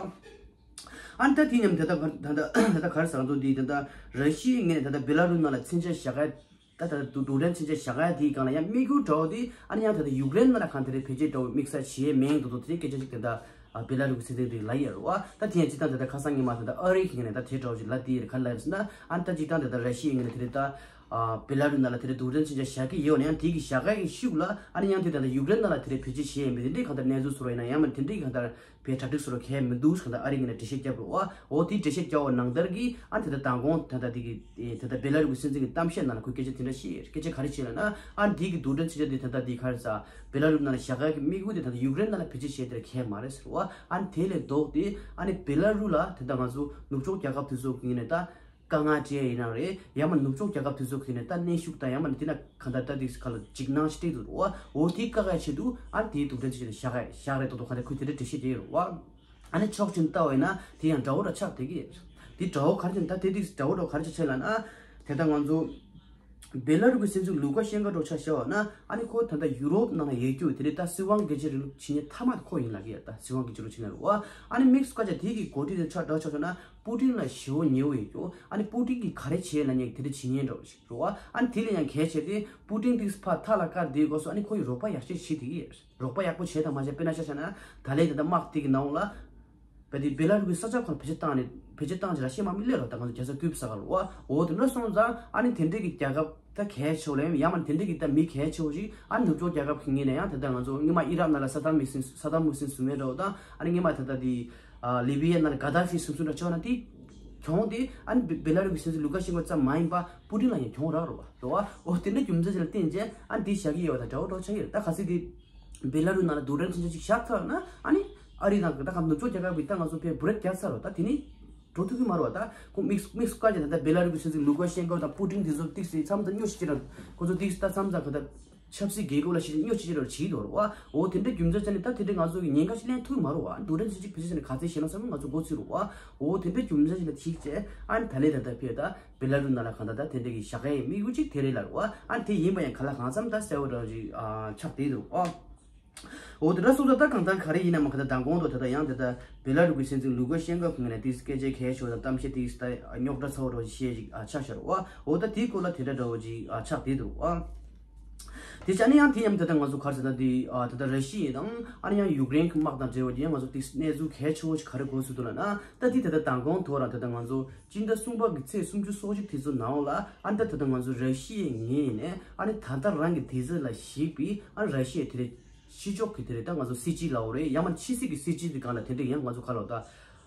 ཨ་ནི་ད་དེ་མཉམ་དེ་ད་ག་ད་ད་ད་ད་ག་རེ་ཟེར་ང་ཚོ་འདི་ད་ད་ར་ཤི་ཡའི་ངོས་ནས་ད་ད་བེ་ལ་རུ་ནང་ལ་མཚོན་ཆ་བཞག་ག་ད་ད་རྡུལ་རྡུལ་ཕྲན་མཚོན་ཆ་བཞག་ཡ་དེའི་སྒང་ལ་ཡང་དམིགས་ཡུལ་འདྲ་བོ་དེ་ཨ་ནི་ཡང་ད་ད་ཡུཀ་རེན་ནང་ལ་གང་དེ་རེད་བེད་སྤྱོད་འདྲ་བོ་དམིགས་བསལ་བྱེད་ཡས་མིན་འདུག་འདུག་དེ་སྐད་ཆ་ཅིག་དེ་ད་ཨ་བེ་ལ་རུ་གི་སྲིད་འཛིན་དེ་ལབ་ཡོད་རེད་བ། ད་དེ་ཡང་སྤྱིར་བཏང་དེ་ད་ཁ་སང་ཉི་མ་དེ་ད་ཨ་རི་གི་ངོས་ནས་ད་དེ་འདྲ་བོ་ཅིག་ལབ་དེ་རེད། ག་རེ་ལབ་ཟེར་ན། ཨ་ནི་ད་སྤྱིར་བཏང་དེ་ད་ར་ཤི་ཡའི་ངོས་ནས་དེ་རེད་ད་ཨ་བེ་ལ་རུ་ནང་ལ་དེ་རེད་རྡུལ་ཕྲན་མཚོན་ཆ་བཞག་གི་ཡོད་ན་ཡང་དེ་གི་བཞག་ཡ་གི་ཤུགས་ལ་ཨ་ནི་ཡང་དེ་ད་ད་ཡུཀ་རེན་ནང་ལ་དེ་རེད་བེད་སྤྱོད་བྱེད་ཡས་མིན་དེ་འདྲའི་གང་ལྟར་གནས་ཚུལ་བཟོ་འདྲ་ཡིན་ན་ཡང་མིན་དེ་འདྲའི་གང་ལྟར་བའི་གྲ་སྒྲིག་བཟོ་འདྲ་གང་ཡང་མི་འདུག་གང་ལྟར་ཨ་རི་ངོས་ནས་འགྲེལ་བཤད་བརྒྱབ་རེད་བ། འོ་དེ་འགྲེལ་བཤད་བརྒྱབ་པ་ནང་ལྟར་གྱི་ཨ་ནི་དེ་ད་མདང་དགོང་ད་ད་དེ་གི་ཨེ་དེ་ད་བེ་ལ་རུ་གི་སྲིད་འཛིན་གྱི་གཏམ་བཤད་ནང་ལ་ཁོས་སྐད་ཆ་དེ་འདྲ་བཤད་ཡོད། སྐད་ཆ་ག་རེ་བཤད་ལབ་ན། ཨ་ནི་དེ་གི་རྡུལ་ཕྲན་མཚོན་ཆ་དེ་ད་ད་དེ་ག་རེ་ཟ་བེ་ལ་རུ་ནང་ལ་བཞག་ཡ་གི་དམིགས་ཡུལ་དེ་ད་ད་ཡུཀ་རེན་ནང་ལ་བེད་སྤྱོད་བྱས་དེ་གལ་མ་རེད་ཟེར་བ། ཨ་ནི་དེ་ལས་ལྡོག་སྟེ་ཨ་ནི་བེ་ལ་རུ་ལ་དེ་ད་ང་ཚོ་ནུབ་ཕྱོགས་རྒྱལ་ཁབ་དེ་ཚོ་གི་ངོས་ནས་ད། དཀའ་ངལ་འཕྲད་ཡིན་ན་རེད། ཡང་མ་ནུབ་ཕྱོགས་རྒྱལ་ཁབ་དེ་ཚོ་གི་ནས་ད་གནོན་ཤུགས་དང་ཡང་མ་ནི་དེ་ན་གང་ལྟར་ད་དེ་ག་ལ་འཇིགས་སྣང་ཞིག་སྤྲད་འདུག་རོ། འོ་དེའི་དཀའ་ངལ་ཆེད་དུ་ཨ་ནི་དེའི་དུག་སྦྲེལ་དེ་ཆེད་དུ་བཞག་ག་བཞག་རེད་འདུག་གང་ལྟར་ཁོས་དེ་འདྲ་འགྲེལ་བཤད་བྱས་ཡོད་རེད་བ། ཨ་ནི་ཕྱོགས་གཅིག་ནས་ལྟ་བ་ཡིན་ན་དེ་ཡང་དགྲ་བོ་འདྲ་ཆགས་བསྡད་ཀྱི་ཡོད་རེད། དེ་དགྲ་བོ་ག་རེ་བྱས་ན་ད་དེ་དེ་དགྲ་བོ་འདྲ་ག་རེ་བྱས་ལབ་ན། དེ་ལྟར་ང་ཚོ་བེ་ལ་རུ་གི་སྲིད་འཛིན་ལུ་ཀ་ཤན་ཀོ་འདྲ་ཆ་བཞག་པ་ན་ཨ་ནི་ཁོ་ད་ལྟ་ཡུ་རོབ་ནང་ལ་ཡོད་རྒྱུ་དེ་རེད། ད་སྲིད་དབང་སྒེར་གཅོད་རིང་ལུགས་བྱེད་མཁན་མཐའ་མ་དེ་ཁོ་ཡིན་ལབ་ཀྱི་ཡོད། ད་སྲིད་དབང་སྒེར་གཅོད་རིང་ལུགས་བྱེད་མཁན་རེད་བ། ཨ་ནི་དམིགས་སུ་བཀར་བྱས་དེ་གི་འགོ་ཁྲིད་དེ་ཆ་འདྲ་ཆ་བཞག་ན་པུ་ཏིན་ལ་ཞེ་པོ་ཉེ་བོ་ཡོད་རྒྱུ། ཨ་ནི་པུ་ཏིན་གྱིས་ག་རེ་བྱས་ལབ་མཁན་དེ་འདྲ་བྱེད་མཁན་འདྲ་བོ་ཞིག་རེད་བ། ཨ་ནི་དེ་ལས་ཡང་གལ་ཆེ་དེ་པུ་ཏིན་དེ་ཕར་མཐའ་ལ་བཀར་བསྡད་དགོས་སོ། ཨ་ནི་ཁོ་ཡི་རོགས་པ་ཡག་ཤོས་བྱེད་བསྡད་ཀྱི་ཡོད། རོགས་པ་ཡག་པོ་བྱས་དང་མ་བྱས་དཔེར་ན་ཆ་བཞག་ན་ད་ལན་དེ་ད་དམག་དེ་གི་ནང་ལ། བས་དེ་བེ་ལ་རུ་གི་ས་ཆ་ཁོ་ན་བེད་སྤྱོད་བཏང་ནས་བེད་སྤྱོད་བཏང་ཅི་ལ་ཤེས་མ་མི་ལས་རོགས་ད་ང་ཚོ་རྒྱལ་ས་ཀུབ་ས་ག་རུ་བ། འོ་དེ་འདྲ་སོང་ཙང་ཨ་ནི་དེ་འདྲས་ཀྱི་རྒྱལ་ཁབ་ད་གལ་ཆེ་བ་ལ་ཡང་མ་དེ་འདྲས་ཀྱི་ད་མི་གལ་ཆེ་བ་ཞིག་ཨ་ནི་ནུབ་ཕྱོགས་རྒྱལ་ཁབ་ཀྱི་ངོས་ནས་ཡང་ད་ལྟ་ང་ཚོ་སྔོན་མ་ཨི་རག་ནང་ལ་ས་དམ་མི་སིན་ས་དམ་མི་སིན་བཟུང་བའི་འདྲ་བོ་དང་ཨ་ནི་སྔོན་མ་ད་ལྟ་དེ་ལི་བི་ཡ་ནང་ལ་ག་ད་ཧྥི་བཟུང་བཟུང་འདྲ་ཆགས་ན་དེ་གྱོང་དེ་ཨ་ནི་བེ་ལ་རུ་གི་སྲིད་འཛིན་ལུ་ཀ་ཤན་ཀོ་ཙམ་མ་ཡིན་པ་པུ་ཏིན་ལ་ཡང་གྱོང་རག་རུ་བ་རུ་བ། འོ་དེ་འདྲ་རྒྱུ་མཚན་ཅིག་ལ་བརྟེན་བྱས་ཨ་ནི་དེ་བཞག་གི་ཡོད་བ་དང་འདྲ་བོ་འདྲ་ཆགས་ཡོད་རེད། ད་ག་ཚོད་དེ། བེ་ལ་རུ་ནང་ལ་རྡུལ་ཕྲན་མཚོན་ཆ་ཅིག་བཞག་ཚར་ན་ཨ་ནི་ཨ་རི་དང་ད་ག་ནུབ་ཕྱོགས་རྒྱལ་ཁབ་ཀྱིས་ད་ང་ཚོ་ཕར་བྷི་རེག་རྒྱག་ཚར་རོ། ད་དེ་ནི་འགྲོ་ཐུབ་ཀྱི་མ་རེད་བ། ད་ཁོ་དམིགས་དམིགས་སུ་བཀར་བྱས་ན་ད་བེ་ལ་རུ་གི་སྲིད་འཛིན་ལུ་ཀ་ཤན་ཀོ་དང་པུ་ཏིན་དེ་ཚོ་ཏིག་སེ་མཚམས་དང་སྨྱོ་ཤི་ཅི་ར་ཁོ་ཚོ་ཏིག་སེ་ད་མཚམས་དང་ཁོ་ད་ཆབ་སྲིད་རྒྱལ་ཁབ་ལ་ཤི་སྨྱོ་ཤི་ཅི་ར་བྱེད་འདུག་རོ་བ། འོ་དེ་འདྲ་རྒྱུ་མཚན་བྱས་ནས་ད་དེ་འདྲ་ང་ཚོ་གི་ཉེན་ཁ་ཞིག་ལེན་ཐུབ་ཀྱི་མ་རེད་བ། རྡུལ་ཕྲན་མཚོན་ཆ་ཅིག་ཕལ་ཆེར་བྱས་ནས་ག་ཚད་ཤེས་ན་བསམ་ང་ཚོ་མགོ་ཚོས་རོ་བ། འོ་དེ་འདྲ་རྒྱུ་མཚན་ཅིག་ལ་གཞིགས་བྱས་ཨ་ནི་ད་ལས་ད་ལྟ་ཕར་ད། བེ་ལ་རུ་ནང་ལ་གང་ལྟར་ད་དེ་འདྲ་གི་བཞག་ཡའི་དམིགས་ཡུལ་གཅིག་དེ་རེད་ལབ་རེད་བ། ཨ་དེ་ཡིན་པ་ཡང་ག་ལ་གང་འཚམ་ད་གསལ་བོ་འདྲ་ཞིག་ཨ་ཆགས་བསྡད་འདུག་ཨ། འོ་དེ་འདྲ་སོང་ཙང་ད་གང་ལྟར་ག་རེ་ཡིན་ན་མ་ག་ད་མདང་དགོང་དུ་ད་ལྟ་ཡང་དེ་ད་བེ་ལ་རུ་གི་སྲིད་འཛིན་ལུ་ཀ་ཤན་ཀོ་ཁོང་ནས་དེ་སྐད་ཆ་གལ་ཆེ་བ་དང་གཏམ་བཤད་དེ་ད་རྙོག་དྲ་ཚ་བོ་འདྲ་ཞིག་བཤད་ཅིག་ཨ་ཆགས་ཤར་བ། འོ་ད་དེའི་སྐོར་ལ་དེ་འདྲ་འདྲ་བོ་ཅིག་ཨ་ཆགས་བསྡད་འདུག་ཨ། དེ་བྱས་ནས་ཡང་དེ་མཉམ་དུ་ད་ལྟ་ང་ཚོ་ག་རེ་ཟེར་ན་དེ་ཨ་ད་ལྟ་ར་ཤི་ཡ་དང་ཨ་ནི་ཡང་ཡུཀ་རེན་གྱི་དམག་དང་འབྲེལ་བ་དེ་ཡང་ང་ཚོ་དེ་གནས་ཚུལ་གལ་ཆེ་བོ་ཞིག་ག་རེ་གོ་ཚུལ་འདུག་ལབ་ན་ད་དེ་ད་ལྟ་མདང་དགོང་ཐོག་རང་ད་ལྟ་ང་ཚོ་སྤྱི་ཟླ་གསུམ་པ་གི་ཚེས་སུམ་ཅུ་སོ་གཅིག་དེ་ཚོ་ནང་ལ་ཨ་ནི་ད་ད་ལྟ་ང་ཚོ་ར་ཤི་ཡའི་ངོས་ནས་ཨ་ནི་ད་ལྟ་རང་གི་དུས་ཚོད་ལ་གཞིགས་པའི་ཨ་ནི་ར་ཤི་ཡའི་དེ་རེད་ཕྱི་ཕྱོགས་ཀྱི་དེ་རེད་ད་ང་ཚོ་སྲིད་སྤྱི་ལབ་དགོས་རེད། ཡང་མ་ཕྱི་སྲིད་ཀྱི་སྲིད་སྤྱི་དེ་སྒང་ལ་དེ་འདྲ་ཡང་ང་ཚོ་ག་ལབ་ད།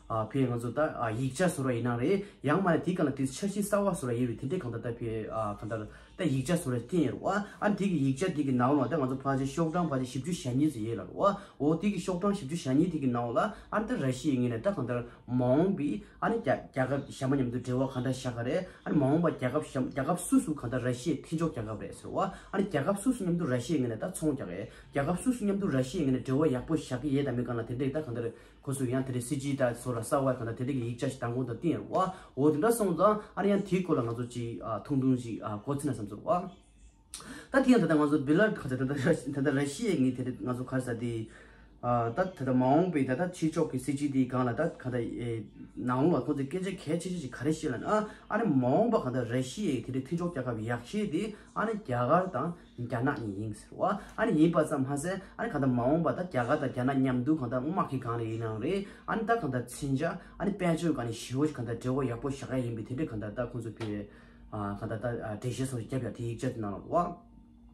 ཨ་ཕར་ང་ཚོ་ད་ཨ་ཡིག་ཆ་བཟོ་འདྲ་ཡིན་ན་རེད། ཡང་མ་ནས་དེའི་སྒང་ལ་དེ་འཆར་གཞི་གསར་བ་བཟོ་འདྲ་ཡོད་པའི་དེ་འདྲའི་གང་ལྟར་ད་ཕར་ཨ་གང་ལྟར་ད་ཡིག་ཆ་བཟོ་འདྲ་བསྟན་ཡོད་རེད་བ། ཨ་དེ་གི་ཡིག་ཆ་དེ་གི་ནང་ལ་ད་ང་ཚོ་ཕལ་ཆེར་ཤོག་གྲངས་ཕལ་ཆེར་བཞི་བཅུ་ཞེ་གཉིས་ཙམ་ཡོད་ལབ་རེད་བ། འོ་དེ་གི་ཤོག་གྲངས་བཞི་བཅུ་ཞེ་གཉིས་དེ་གི་ནང་ལ་ཨ་ནི་ད་ར་ཤི་ཡའི་ངོས་ནས་ད་གང་ལྟར་མ་འོངས་པའི་ཨ་ནི་རྒྱ་རྒྱལ་ཁབ་གཞན་པ་མཉམ་དུ་འབྲེལ་བ་གང་འདྲ་བཞག་ག་རེད། ཨ་ནི་མ་འོངས་པ་རྒྱལ་ཁབ་གཞན་རྒྱལ་ཁབ་སུ་སུ་གང་ལྟར་ར་ཤི་ཡའི་མཐུན་ཕྱོགས་རྒྱལ་ཁབ་རེད་ཟེར་བ། ཨ་ནི་རྒྱལ་ཁབ་སུ་སུ་མཉམ་དུ་ར་ཤི་ཡའི་ངོས་ནས་ད་ཚོང་རྒྱག་གི་རྒྱལ་ཁབ་སུ་སུ་མཉམ་དུ་ར་ཤི་ཡའི་ངོས་ནས་འབྲེལ་བ་ཡག་པོ་བཞག་གི་ཡོད་དམ་མེད་གང་ལ་དེ་འདྲའི་ད་གང་ལྟར། ཁོ་ཚོས་ཡང་དེ་འདྲའི་སྲིད་སྤྱི་དང་སོགས་ལ་གསར་བ་གང་ལྟར་དེ་འདྲའི་གི་ཡིག་ཆ་ཞིག་མདང་དགོང་དུ་བསྟན་ཡོད་རེད་བ། འོ་དེ་འདྲ་སོང་ཙང་ཨ་ནི་ཡང་དེའི་སྐོར་ལ་ང་ཚོ་ཅིག་ཨ་ཐུང་ཐུང་ཅིག་ཨ་གོ་ཚིག་ན་བསམ་ཚུལ་རེད་བ། ད་དེ་ཡང་ད་ལྟ་ང་ཚོ་བེ་ལ་ག་ཚོད་ད་ལྟ་ད་ལྟ་ར་ཤི་ཡའི་ངོས་དེ་འདྲ་ང་ཚོ་ག་རེ་ཟེར་དེ་ཨ་ད་ད་ལྟ་མ་འོངས་པའི་ད་ལྟ་ཕྱི་ཕྱོགས་ཀྱི་སྲིད་སྤྱི་དེའི་སྒང་ལ་ད་ག་ད་ཨེ་ནང་ལོགས་ལ་ཁོ་ཚོས་སྐད་ཆ་གལ་ཆེ་ཆེ་ཞིག་ག་རེ་བཤད་ལབ་ན་ཨ་ནི་མ་འོངས་པ་ག་ད་ར་ཤི་ཡའི་དེ་འདྲའི་མཐུན་ཕྱོགས་རྒྱལ་ཁབ་ཡག་ཤོས་དེ་ཨ་ནི་རྒྱ་གར་དང་། རྒྱ་ནག་གཉིས་ཡིན་ཟེར་བ། ཨ་ནི་ཡིན་པ་ཙམ་མ་ཟད་ཨ་ནི་གང་ལྟར་མ་འོངས་པ་ད་རྒྱ་གར་དང་རྒྱ་ནག་མཉམ་དུ་གང་ལྟར་དམག་གི་སྒང་ལ་ཡིན་ནའང་རེད། ཨ་ནི་ད་གང་ལྟར་མཚོན་ཆ་ཨ་ནི་དཔལ་འབྱོར་སྒང་ནས་ཞེ་པོ་ཞིག་གང་ལྟར་འབྲེལ་བ་ཡག་པོ་བཞག་ཡ་ཡིན་པའི་དེ་འདྲའི་གང་ལྟར་ད་ཁོང་ཚོ་ཕར་ཨ་གང་ལྟར་ད་ཨ་འགྲེལ་བཤད་སོགས་བརྒྱབ་ཡ་དེ་ཡིག་ཆ་དེ་ནང་ལ་འདུག་བ།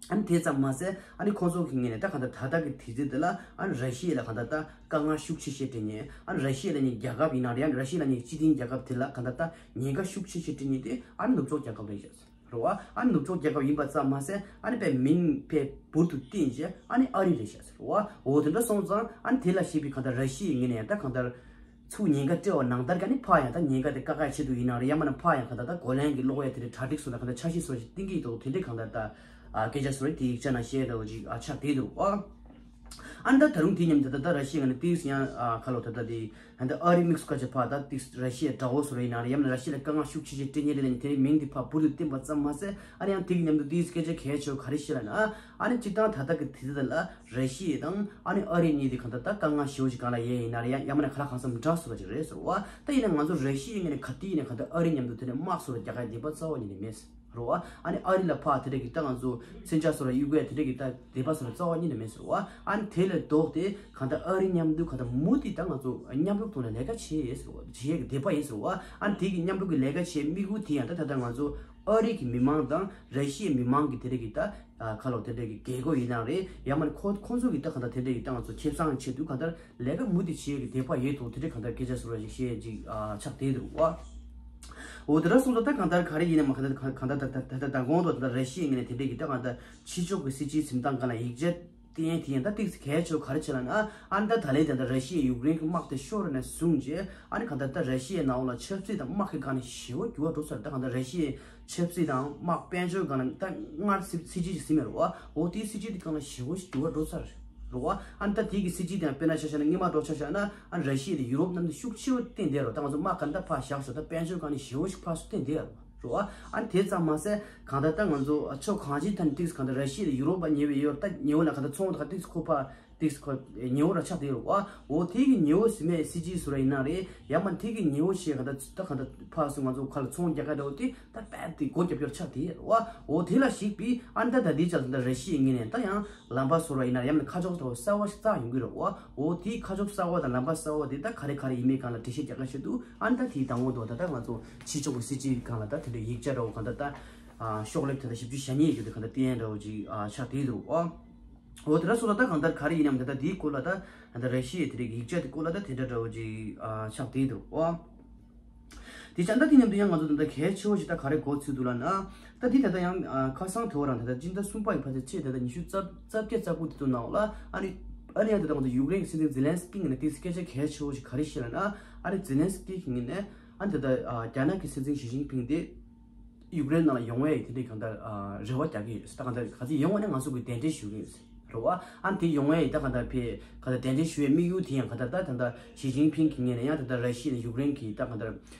ཨ་ནི་དེ་ཙམ་མ་ཟད་ཨ་ནི་ཁོང་ཚོ་གི་ངོས་ནས་ད་གང་ལྟར་ད་ལྟ་གི་དུས་ཚོད་དེ་ལ་ཨ་ནི་ར་ཤི་ཡ་ལ་གང་ལྟར་ད་དཀའ་ངལ་ཤུགས་ཆེ་ཤོས་འཕྲད་མཁན་ཨ་ནི་ར་ཤི་ཡ་ལབ་མཁན་རྒྱལ་ཁབ་ཡིན་ན་རེད། ཨ་ནི་ར་ཤི་ཡ་ལབ་མཁན་སྤྱི་མཐུན་རྒྱལ་ཁབ་དེ་ལ་གང་ལྟར་ད་ཉེན་ཁ་ཤུགས་ཆེ་ཤོས་འཕྲད་མཁན་དེ་ཨ་ནི་ནུབ་ཕྱོགས་རྒྱལ་ཁབ་རེད་ཤག་རེད་བ། ཨ་ནི་ནུབ་ཕྱོགས་རྒྱལ་ཁབ་ཡིན་པ་ཙམ་མ་ཟད་ཨ་ནི་དཔེ་མིང་དཔེ་འབུར་དུ་བཏོན་བྱས་ཨ་ནི་ཨ་རི་རེད་ཤག་ཟེར་བ། འོ་དེ་འདྲ་སོང་ཙང་ཨ་ནི་དེ་ལ་ཞེད་པའི་གང་ལྟར་ར་ཤི་ཡའི་ངོས་ནས་ཡང་ད་གང་ལྟར་ཚུར་ཉེན་ཁ་སྤྲད་པ་ནང་ལྟར་གྱི་ཨ་ནི་ཕར་ཡང་ད་ཉེན་ཁ་དེ་བཀག་ཡ་ཆེད་དུ་ཡིན་ན་རེད། ཡང་མིན་ན་ཕར་ཡང་གང་ལྟར་ད་གོ་ལན་གྱི་སློག་ཡ་དེ་འདྲའི་གྲ་སྒྲིག་བཟོ་ན་གང་ལྟར་འཆར་གཞི་བཟོ་ཞིག་བཏིང་གི་འདུག་དེ་འདྲའི་གང་ལྟར་ད་ཨ་སྐད་ཆ་བཟོ་རེད། དེ་ཡིག་ཆ་ནང་བཤད་འདྲ་བོ་ཅིག་ཨ་ཆགས་བསྡད་འདུག་ཨ། ཨ་ནི་ད་ད་རུང་དེ་མཉམ་དུ་ད་ལྟ་ར་ཤི་ཡ་ངོས་ནས་ཏིས་ཡང་ཨ་ཁ་ལོ་ད་ལྟ་དེ། ད་ལྟ་ཨ་རི་དམིགས་སུ་བཀར་བྱས་ཕར་ད་ཏིག་ར་ཤི་ཡའི་དགྲ་བོ་བཟོ་རེད་ཡིན་ན་རེད། ཡང་ན་ར་ཤི་ཡ་ལ་དཀའ་ངལ་ཤུགས་ཆེ་ཆེ་སྤྲད་མཁན་རེད་ལབ་ནས་དེའི་མིང་དེ་ཕར་འབུར་དུ་བཏོན་པ་ཙམ་མ་ཟད་ཨ་ནི་ཡང་དེ་གི་མཉམ་དུ་དེའི་སྐད་ཆ་གལ་ཆེ་བ་ག་རེ་བཤད་ལབ་ན་ཨ་ནི་སྤྱིར་བཏང་ད་ལྟ་གི་དུས་ཚོད་ལ་ར་ཤི་ཡ་དང་ཨ་ནི་ཨ་རི་གཉིས་དེ་གང་ལྟར་ད་དཀའ་ངལ་ཞེ་པོ་ཞིག་སྒང་ལ་ཡོད་ཡིན་ན་རེད། ཡང་ཡང་མིན་ན་ག་ལ་གང་འཚམ་འདྲ་བཟོ་བ་ཅིག་རེད་ཟེར་བ། ད་ཡིན་ན་ང་ཚོ་ར་ཤི་ཡའི་ངོས་ནས་ག་དུས་ཡིན་ན་གང་ལྟར་ཨ་རི་མཉམ་དུ་དེ་ནས་དམག་བཟོ་ར་རྒྱག་ག་འདོད་པ་རྩ་བ་ཉིད་ནས་མེད་ཟེར། རེད་བ། ཨ་ནི་ཨ་རི་ལ་ཕར་དེ་འདྲ་གི་ད་ང་ཚོ་མཚོན་ཆ་བཟོ་ར་གཡུག་ག་དེ་འདྲ་གི་ད་དད་པ་བཟོ་ར་རྩ་བ་ཉིད་ནས་མེད་ཟེར་བ། ཨ་ནི་དེ་ལས་ལྡོག་སྟེ་གང་ལྟར་ཨ་རི་མཉམ་དུ་གང་ལྟར་མུ་མཐུད་ད་ང་ཚོ་མཉམ་རུབ་ཐོག་ནས་ལས་ཀ་བྱེད་ཡས་ཟེར་བ། བྱེད་ཡས་ཀྱི་དད་པ་ཡོད་ཟེར་བ། ཨ་ནི་དེ་གི་མཉམ་རུབ་ཀྱི་ལས་ཀ་བྱེད་དམིགས་ཡུལ་དེ་ཡང་ད་ད་ལྟ་ང་ཚོ་ཨ་རི་གི་མི་མང་དང་ར་ཤི་ཡའི་མི་མང་གི་དེ་འདྲ་གི་ད་ཁ་ལོ་དེ་འདྲ་གི་རྒྱལ་སྒོ་ཡིན་ན་རེད། ཡང་མིན་ཁོ་ཁོང་ཚོ་གི་ད་གང་ལྟར་དེ་འདྲ་གི་ད་ང་ཚོ་ཁེ་བཟང་ཆེད་དུ་གང་ལྟར་ལས་ཀ་མུ་མཐུད་བྱེད་ཀྱི་དད་པ་ཡོད་དོ། དེ་འདྲའི་གང་ལྟར་སྐད་ཆ་ཟེར་བ་ཞིག་བཤད་ཅིག་ཨ་ཆགས་བསྡད་འདུག་བ། འོ་དེ་འདྲ་སོང་ཙང་ད་གང་ལྟར་ག་རེ་ཡིན་ན་མ་གང་ལྟར་གང་ལྟར་ད་ད་ད་ད་གོང་དུ་ད་ར་ཤི་ཡའི་ངོས་ནས་དེ་འདྲའི་གི་ད་གང་ལྟར་ཕྱི་ཕྱོགས་ཀྱི་སྲིད་ཇུས་འཛིན་སྟངས་སྒང་ལ་ཡིག་ཆ་ ཏན་ཏན་ད་ཏིག་གལ་ཆེ་བ་ག་རེ་བྱས་ལབ་ན། ཨ་ནི་ད་ད་ལན་དེ་འདྲ་ར་ཤི་ཡས་ཡུཀ་རེན་གྱི་དམག་དེ་ཤོར་ནས་བཟུང་རྗེས། ཨ་ནི་གང་ལྟར་ད་ར་ཤི་ཡའི་ནང་ལ་ཆབ་སྲིད་དང་དམག་གི་སྒང་ནས་ཞེ་པོ་འགྱུར་བ་འགྲོ་ཚར། ད་གང་ལྟར་ར་ཤི་ཡའི་ཆབ་སྲིད་དང་དམག་དཔལ་འབྱོར་སྒང་ལ་ད་སྔར་སྲིད་སྲིད་ཇུས་ཅིག་ཟིན་མེད་རེད་བ། འོ་དེའི་སྲིད་ཇུས་དེ་སྒང་ལ་ཞེ་པོ་ཞིག་འགྱུར་བ་འགྲོ་ཚར་རེད་བ། ཨ་ནི་ད་དེ་གི་སྲིད་ཇུས་དེ་ཡང་དཔེར་ན་ཆ་བཞག་ན། སྔོན་མ་འགྲོ་ཆ་བཞག་ན། ཨ་ནི་ར་ཤི་ཡ་དེ་ཡུ་རོབ་མཉམ་དུ་ཤུགས་ཆེ་བོ་བརྟེན་བསྡད་རེད། ད་ང་ཚོ་དམག་གང་ལྟར་ཕར་བཞག་སོང་། ད་དཔལ་འབྱོར་སྒང་ནས་ཞེ་པོ་ཞིག་ཕར་ཚུར་བརྟེན་བསྡད་རེད་བ། ཨ་ནི་དེ་ཙམ་མ་ཟད་གང་ལྟར་ད་ང་ཚོ་ཕྱོགས་གང་ཅིའི་ཐད་ནས་ཏིག་གང་ལྟར་ར་ཤི་ཡ་དེ་ཡུ་རོབ་པ་ཉེ་བའི་ཡོད་རེད། ད་ཉེ་བོ་ལ་གང་ལྟར་ཚོང་དང་ཏིག་ཁོ་པ་ཏིག་ཁོ་ཉེ་བོ་ར་ཆགས་བསྡད་ཡོད་རེད་བ། འོ་དེ་གི་ཉེ་བོ་ཟིན་མེད་སྲིད་ཇུས་བཟོ་ར་ཡིན་ན་རེད། ཡང་མ་དེ་གི་ཉེ་བོ་ཞེས་གང་ལྟར་ད་གང་ལྟར་ཕར་ཚུར་ང་ཚོ་ཁ་ལ་ཚོང་རྒྱག་ག་འདྲ་བོ་དེ་ད་རྦད་དེ་སྒོ་རྒྱབ་རྒྱུར་ཆགས་བསྡད་ཡོད་རེད་བ། འོ་དེ་ལ་གཞིགས་པའི་ཨ་ནི་ད་ད་ལྟའི་ཆར་ད་ར་ཤི་ཡའི་ངོས་ནས་ད་ཡང་ལམ་པ་བཟོ་ར་ཡིན་ན་རེད། ཡང་མིན་ཁ་ཕྱོགས་འདྲ་བོ་གསར་བ་ཞིག་བཙལ་ཡོང་གི་རེད་བ། འོ་དེའི་ཁ་ཕྱོགས་གསར་བ་དང་ལམ་པ་གསར་བ་དེ་ད་ག་རེ་ག་རེ་ཡིན་མིན་སྒང་ལ་འགྲེལ་བཤད་རྒྱག་ག་ཞུ་དུས། ཨ་ནི་ད་དེའི་དང་པོ་དུ་ད་ལྟ་ང་ཚོ་ཕྱི་ཕྱོགས་ཀྱི་སྲིད་ཇུས་སྒང་ལ་ད་དེ་འདྲའི་ཡིག་ཆ་འདྲ་བོ་གང་ལྟར་ད་ཨ་ཤོག་ལེབ་དེ་འདྲ་བཞི་བཅུ་ཞེ་གཉིས་ཡོད་དུས་གང་ལྟར་བསྟན་འདྲ་བོ་ཅིག་ཨ་ཆགས་བསྡད་འདུག་ཨ། འོ་དེ་འདྲ་སོང་ཙང་ད་གང་ལྟར་ག་རེ་ཡིན་ནམ། ད་ད་དེའི་སྐོར་ལ་ད་ད་ལྟ་ར་ཤི་ཡའི་དེ་འདྲའི་ཡིག་ཆ་དེ་སྐོར་ལ་ད་དེ་འདྲ་འདྲ་བོ་ཅིག་ཨ་ཆགས་བསྡད་འདུག་ཨ། དེ་ཙང་ད་དེ་མཉམ་དུ་ཡང་ང་ཚོ་ད་ལྟ་གལ་ཆེ་བོ་ཞིག་ད་ག་རེ་གོ་ཚུད་འདུག་ལབ་ན། ད་དེ་ད་ལྟ་ཡང་ཨ་ཁ་སང་དེ་བ་རང་ད་ལྟ་སྤྱི་ཟླ་གསུམ་པ་ཡི་ཕལ་ཆེར་ཕྱེད་ད་ལྟ་ཉི་ཤུ་རྩ་རྩ་བརྒྱད་རྩ་དགུ་དེ་ཚོ་ནང་ལ། ཨ་ནི་ཨ་ནི་ཡང་ད་ལྟ་ང་ཚོ་ཡུཀ་རེན་གྱི་སྲིད་འཛིན་ཛེ་ལན་སི་ཀི་ངོས་ནས་ཏིག་སྐད་ཆ་གལ་ཆེ་བོ་ཞིག་ག་རེ་བཤད་ལབ་ན། ཨ་ནི་ཛེ་ལན་སི་ཀི་གི་ངོས་ནས་ཨ་ནི་ད་ལྟ་ཨ་རྒྱ་ནག་གི་སྲིད་འཛིན་ཞི་ཅིན་ཕིང་དེ་ཡུཀ་རེན་ནང་ལ་ཡོང་བའི་དེ་འདྲའི་གང་ལྟར་ཨ་རེ་བ་རྒྱག་གི་ཡོད། ད་གང་ལྟར་ག་ཚོད་ཡོང་བ་ནས་ང་ཚོ་གིས་གདན་འདྲེན་ཞུ་གི་ཡོད་རེད་བ། ཨ་ནི་དེ་ཡོང་བའི་ད་གང་ལྟར་ཕེ་གང་ལྟར་གདན་འདྲེན་ཞུ་བའི་དམིགས་ཡུལ་དེ་ཡང་གང་ལྟར་ད་ད་ལྟ་ཞི་ཅིན་ཕིང་གི་ངོས་ནས་ཡང་ད་ལྟ་ར་ཤི་ཡ་ནས་ཡུཀ་རེན་གྱི་ད་གང་ལྟར་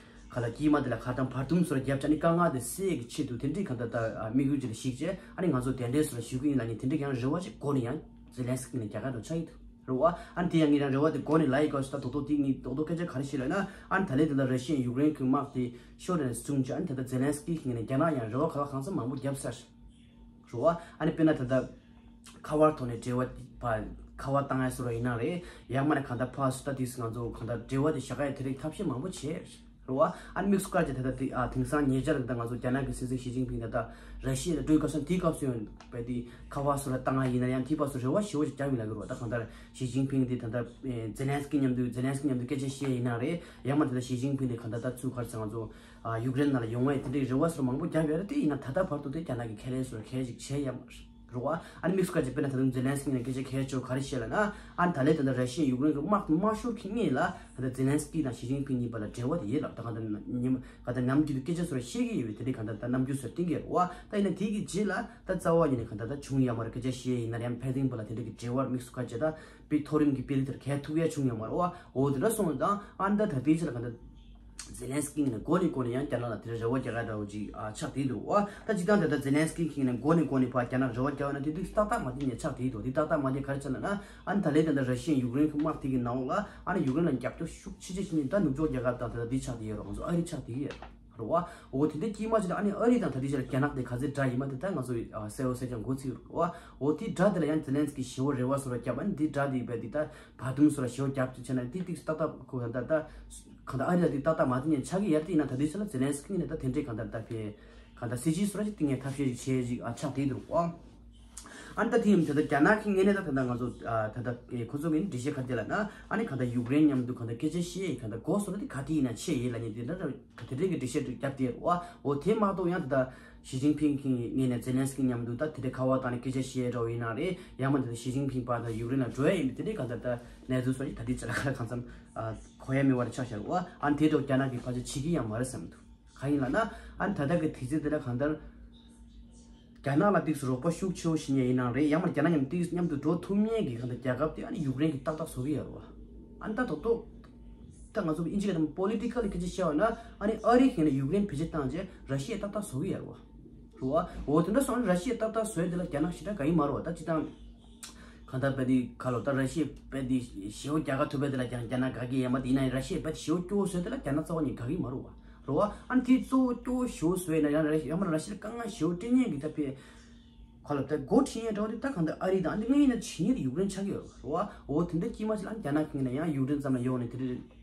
ག་ལ་དཀྱིལ་མ་དེ་ལ་ག་དང་བར་འདུམ་སོགས་ལ་རྒྱབ་བྱས་ནས་དཀའ་ངལ་དེ་སེལ་གྱི་ཆེད་དུ་དེ་འདྲའི་གང་ལྟར་ད་དམིགས་ཡུལ་ཅིག་ལ་གཞིགས་བྱས། ཨ་ནི་ང་ཚོ་གདན་འདྲེན་སོགས་ལ་ཞུ་གི་ཡིན་ལབ་མཁན་དེ་འདྲའི་ཡང་རེ་བ་ཞིག་སྒོ་ནས་ཡང་ཛེ་ལན་སི་ཀི་ནས་རྒྱག་ག་འགྲོ་ཆགས་ཡོད་རེད་བ། ཨ་ནི་དེ་ཡང་ངས་ཡང་རེ་བ་དེ་སྒོ་ནས་ལབ་ཡི་ག་ཞིག་ད་རྡོག་རྡོག་དེ་ངས་རྡོག་རྡོག་སྐད་ཆ་ག་རེ་བཤད་ལབ་ན། ཨ་ནི་ད་ལན་ད་ལྟ་ར་ཤི་ཡ་ཡུཀ་རེན་གྱི་དམག་དེ་ཤོར་ནས་བཟུང་བྱས། ཨ་ནི་ད་ལྟ་ཛེ་ལན་སི་ཀི་གི་ངོས་ནས་རྒྱ་ནག་ཡང་རེ་བ་ག་ལ་གང་འཚམ་མང་པོ་བརྒྱབ་ཚར་རེད་བ། ཨ་ནི་དཔེར་ན་ད་ལྟ་ཁ་པར་ཐོག་ནས་འབྲེལ་བ་ཕར་ཁ་པར་བཏང་ཡ་སོགས་ཡིན་ན་རེད། ཡང་མིན་ན་གང་ལྟར་ཕར་ཚུར་ད་དེ་ང་ཚོ་གང་ལྟར་འབྲེལ་བ་དེ་བཞག་ཡ་དེ་རིགས་ཐབས་ཤེས་མང་པོ་བྱས་རེད་བ། ཨ་ནི་དམིགས་སུ་བཀར་བྱས་ད་ལྟ་དེ་ཨ་དེང་སང་ཉེ་ཆར་ད་ལྟ་ང་ཚོ་རྒྱ་ནག་གི་སྲིད་འཛིན་ཞི་ཅིན་ཕིང་ད་ལྟ་ར་ཤི་ཡ་ལ་འགྲོ་བའི་སྐབས་སུ་དེའི་སྐབས་སུ་ཡང་དཔེ་དེ་ཁ་པར་སོགས་ལ་བཏང་ཡ་ཡིན་ན་ཡང་དེའི་སྐབས་སུ་རེ་བ་ཞེ་པོ་ཅིག་བརྒྱབ་ཡོད་ལབ་ཀྱི་རེད་བ། ད་གང་ལྟར་ཞི་ཅིན་ཕིང་དེ་ད་ལྟ་ཛེ་ལན་སི་ཀི་མཉམ་དུ་ཛེ་ལན་སི་ཀི་མཉམ་དུ་སྐད་ཆ་བཤད་ཡིན་ན་རེད། ཡང་མིན་ད་ལྟ་ཞི་ཅིན་ཕིང་དེ་གང་ལྟར་ད་ཚུར་ག་རེ་ཟེར་ང་ཚོ་ཨ་ཡུཀ་རེན་ནང་ལ་ཡོང་བའི་དེ་འདྲའི་རེ་བ་སོགས་མང་པོ་བརྒྱབ་ཡོད་རེད། དེ་ཡིན་ན་ད་ལྟ་བར་དུ་དེ་རྒྱ་ནག་གིས་ཁས་ལེན་སོགས་གང་ཅིག་བྱས་ཡོད་མ་རེད་བ། ཨ་ནི་དམིགས་སུ་བཀར་བྱས་དཔེར་ན་ད་དུང་ཛེ་ལན་སི་ཀི་ནས་སྐད་ཆ་གལ་ཆེ་བོ་ག་རེ་བཤད་ལབ་ན། ཨ་ནི་ད་ལན་ད་ལྟ་ར་ཤི་ཡ་ཡུཀ་རེན་གྱི་དམག་དམག་ཤོར་གྱི་སྔོན་ལ་ད་ལྟ་ཛེ་ལན་སི་ཀི་དང་ཞི་ཅིན་ཕིང་གཉིས་བར་ལ་འབྲེལ་བ་དེ་ཡོད་ལབ། ད་གང་ལྟར་ཉིན་གང་ལྟར་ནམ་རྒྱུན་དུ་སྐད་ཆ་སོགས་བཤད་ཀྱི་ཡོད་པའི་དེ་འདྲའི་གང་ལྟར་ད་རྣམ་འགྱུར་སོགས་བསྟན་གྱི་ཡོད་རེད་བ། ད་ཡིན་ན་དེ་གི་རྗེས་ལ་ད་རྩ་བ་ཉིད་ནས་གང་ལྟར་ད་བྱུང་ཡོད་མ་རེད། སྐད་ཆ་བཤད་ཡིན་ན་ཡང་ཕན་ཚུན་བར་ལ་དེ་འདྲ་གི་འབྲེལ་བ་དམིགས་སུ་བཀར་བྱས་ད་དཔེ་མཐོ་རིམ་གྱི་དཔེ་དེ་ལྟར་གང་ཐུག་ཡ་བྱུང་ཡོད་མ་རེད་བ། འོ་དེ་འདྲ་སོང་ཙང་ཨ་ནི་ད་ད་ལྟའི་ཆ་ལ་གང་ལྟར་ཛེ་ལན་སི་ཀི་ནས་འགོ་ནས་འགོ་ནས་ཡང་རྒྱ་ནག་ལ་དེ་འདྲ་རེ་བ་རྒྱག་ཡ་འདྲ་བོ་ཅིག་ཨ་ཆགས་བསྡད་འདུག་བ། ད་སྤྱིར་བཏང་དེ་ལྟར་ཛེ་ལན་སི་ཀི་གིས་ནས་འགོ་ནས་འགོ་ནས་ཕར་རྒྱ་ནག་རེ་བ་རྒྱག་ཡོད་ན་དེ་དུས་ཏག་ཏག་མ་བསྟན་ནས་ཆགས་བསྡད་འདུག་དེ་ཏག་ཏག་མ་བསྟན་ག་རེ་ཆགས་ལབ་ན། ཨ་ནི་ད་ལན་ད་ལྟ་ར་ཤི་ཡ་ཡུཀ་རེན་གྱི་དམག་དེ་གི་ནང་ལ་ཨ་ནི་ཡུཀ་རེན་ལ་རྒྱབ་སྐྱོར་ཤུགས་ཆེ་ཆེ་བྱེད་མཁན་ད་ནུབ་ཕྱོགས་རྒྱལ་ཁབ་དང་དེ་ལྟ་དེ་ཆགས་བསྡད་ཡོད་རེད། ང་ཚོ་ཨ་རི་ཆགས་བསྡད་ཡོད་རེད་བ། འོ་དེ་འདྲ་དཀྱིལ་མ་ཅིག་ལ་ཨ་ནི་ཨ་རི་དང་ད་ལྟའི་ཆ་ལ་རྒྱ་ནག་དེ་ག་ཚོད་དགྲ་ཡིན་མ་དེ་ད་ང་ཚོ་གསལ་བོ་གསལ་རྐྱང་གོ་ཚུད་ཡོད་རེད་བ། འོ་དེ་དགྲ་དེ་ལ་ཡང་ཛེ་ལན་སི་ཀི་ཞེ་པོ་རེ་བ་སོགས་ལ་བརྒྱབ། ཨ་ནི་དེ་དགྲ་དེ་རྦད་དེ་ད་བར་འདུམ་སོགས་ལ་ཞེ་པོ་རྒྱབ་ཅིག་བྱས་ན་དེ་ཏིག་ཏག་ཏག་ཁོ་ད་ད་གང་ལྟར་ཨ་རི་ལ་དེ་ཏག་ཏག་མ་བསྟན་ནས་ཆགས་ཀྱི་ཡོད་རེད། དེ་ཡིན་ན་ད་ལྟའི་ཆ་ལ་ཛེ་ལན་སི་ཀི་ངོས་ནས་ད་དེ་འདྲའི་གང་ལྟར་ད་ཕེ་གང་ལྟར་སྲིད་ཇུས་སོགས་ལ་ཅིག་བཏིང་ཡས་ཐབས་ཤེས་ཅིག་བྱས་ཅིག་ཨ་ཆགས་བསྡད་འདུག་བ། ཨ་ནི་ད་དེ་ཡིན་དེ་ད་རྒྱ་ནག་གི་ངོས་ནས་ད་ད་ལྟ་ང་ཚོ་ཨ་ད་ལྟ་ཁོ་ཚོ་གི་འགྲེལ་བཤད་ག་དེ་ལབ་ན། ཨ་ནི་གང་ལྟར་ཡུཀ་རེན་མཉམ་དུ་གང་ལྟར་སྐད་ཆ་བཤད་ཡས་གང་ལྟར་འགོ་བཟུང་ན་དེ་ག་དེ་ཡིན་ན་ཆེ་ཡིན་ལབ་མཁན་དེ་འདྲ་དེ་འདྲའི་གི་འགྲེལ་བཤད་ཅིག་བརྒྱབ་བསྡད་རེད་བ། འོ་དེ་མ་གཏོགས་ཡང་ད་ལྟ་ཞི་ཅིན་ཕིང་གི་ངོས་ནས་ཛེ་ལན་སི་ཀི་མཉམ་དུ་ད་དེ་འདྲའི་ཁ་པར་བཏང་ནས་སྐད་ཆ་བཤད་འགྲོ་བ་ཡིན་ན་རེད། ཡང་མིན་ད་ལྟ་ཞི་ཅིན་ཕིང་ཕར་ད་ཡུཀ་རེན་ལ་འགྲོ་ཡས་ཡིན་པའི་དེ་འདྲའི་གང་ལྟར་ད་གནས་ཚུལ་སོགས་ཅིག་ད་ལྟའི་ཆ་ལ་གང་ལ་གང་འཚམ་ཨ་གོ་ཡ་མེད་པ་རེ་ཆགས་བཞག་རེད་བ། ཨ་ནི་དེ་འདྲ་རྒྱ་ནག་གིས་ཕལ་ཆེར་བྱེད་ཀྱི་ཡང་མ་རེད་བསམ་འདུག་གང་ཡིན་ལབ་ན། ཨ་ནི་ད་ལྟ་གི་དུས་ཚོད་འདི་ལ་གང་ལྟར་རྒྱ་ནག་ལ་ཏིག་ཙམ་རོགས་པ་ཤུགས་ཆེ་བོ་ཞིག་ཡིན་ན་ཡིན་ན་རེད། ཡང་མིན་རྒྱ་ནག་མཉམ་ཏིག་ཙམ་མཉམ་དུ་འགྲོ་ཐུབ་མཁན་གྱི་གང་ལྟར་རྒྱལ་ཁབ་དེ་ཨ་ནི་ཡུཀ་རེན་གྱིས་ཏག་ཏག་བཟོ་གི་ཡོད་རེད་བ། ཨ་ནི་ད་རྡོག་རྡོག་ད་ང་ཚོ་ཨིན་ཇི་སྐད་དུ་པོ་ལི་ཊི་ཀལ་སྐད་ཆ་བཤད་པ་ན། ཨ་ནི་ཨ་རི་གིས་ནི་ཡུཀ་རེན་བེད་སྤྱོད་བཏང་རྗེས་ར་ཤི་ཡས་ཏག་ཏག་བཟོ་གི་ཡོད་རེད་བ། རེད་བ། འོ་དེ་འདྲ་སོང་ན་ར་ཤི་ཡས་ཏག་ཏག་བཟོ་ཡས་དེ་ལ་རྒྱ་ནག་ཞེ་དྲག་དགའ་གི་མ་རེད་བ། ད་སྤྱིར་བཏང་གང་ལྟར་རྦད་དེ་ཁ་ལོ་ད་ར་ཤི་ཡས་རྦད་དེ་ཞེ་པོ་རྒྱལ་ཁ་ཐོབ་པ་དེ་ལ་རྒྱ་རྒྱ་ནག་དགའ་གི་ཡོད་མ་རེད། ཡིན་ན་ཡང་ར་ཤི་ཡས་རྦད་དེ་ཞེ་པོ་སྐྱོ་བོ་བཟོས་དེ་ལ་རྒྱ་ནག་རྩ་བ་ནས་དགའ་གི་མ་རེད་བ། རེད་བ། ཨ་ནི་དེ་གཙོ་བོ་སྐྱོ་བོ་ཞེ་པོ་བཟོས་ན་ཡང་ར་ཡང་མ་ར་ཤི་ཡས་དཀའ་ངལ་ཞེ་པོ་སྤྲད་མཁན་གྱི་ད་ཕེ་ཁ་ལོ་ད་སྒོ་ཁྲིད་མཁན་འདྲ་བོ་དེ་ད་གང་ལྟར་ཨ་རི་དང་ཨ་ནི་དངོས་ཡིན་ན་ཇི་སྙེད་དེ་ཡུཀ་རེན་ཆགས་ཀྱི་ཡོད་རེད་བ། འོ་དེ་འདྲ་དཀྱིལ་མ་ཅིག་ལ་ཨ་ནི་རྒྱ་ནག་གི་ངོས་ནས་ཡང་ཡུཀ་རེན་ཙམ་ལ་ཡོང་ནས་དེ་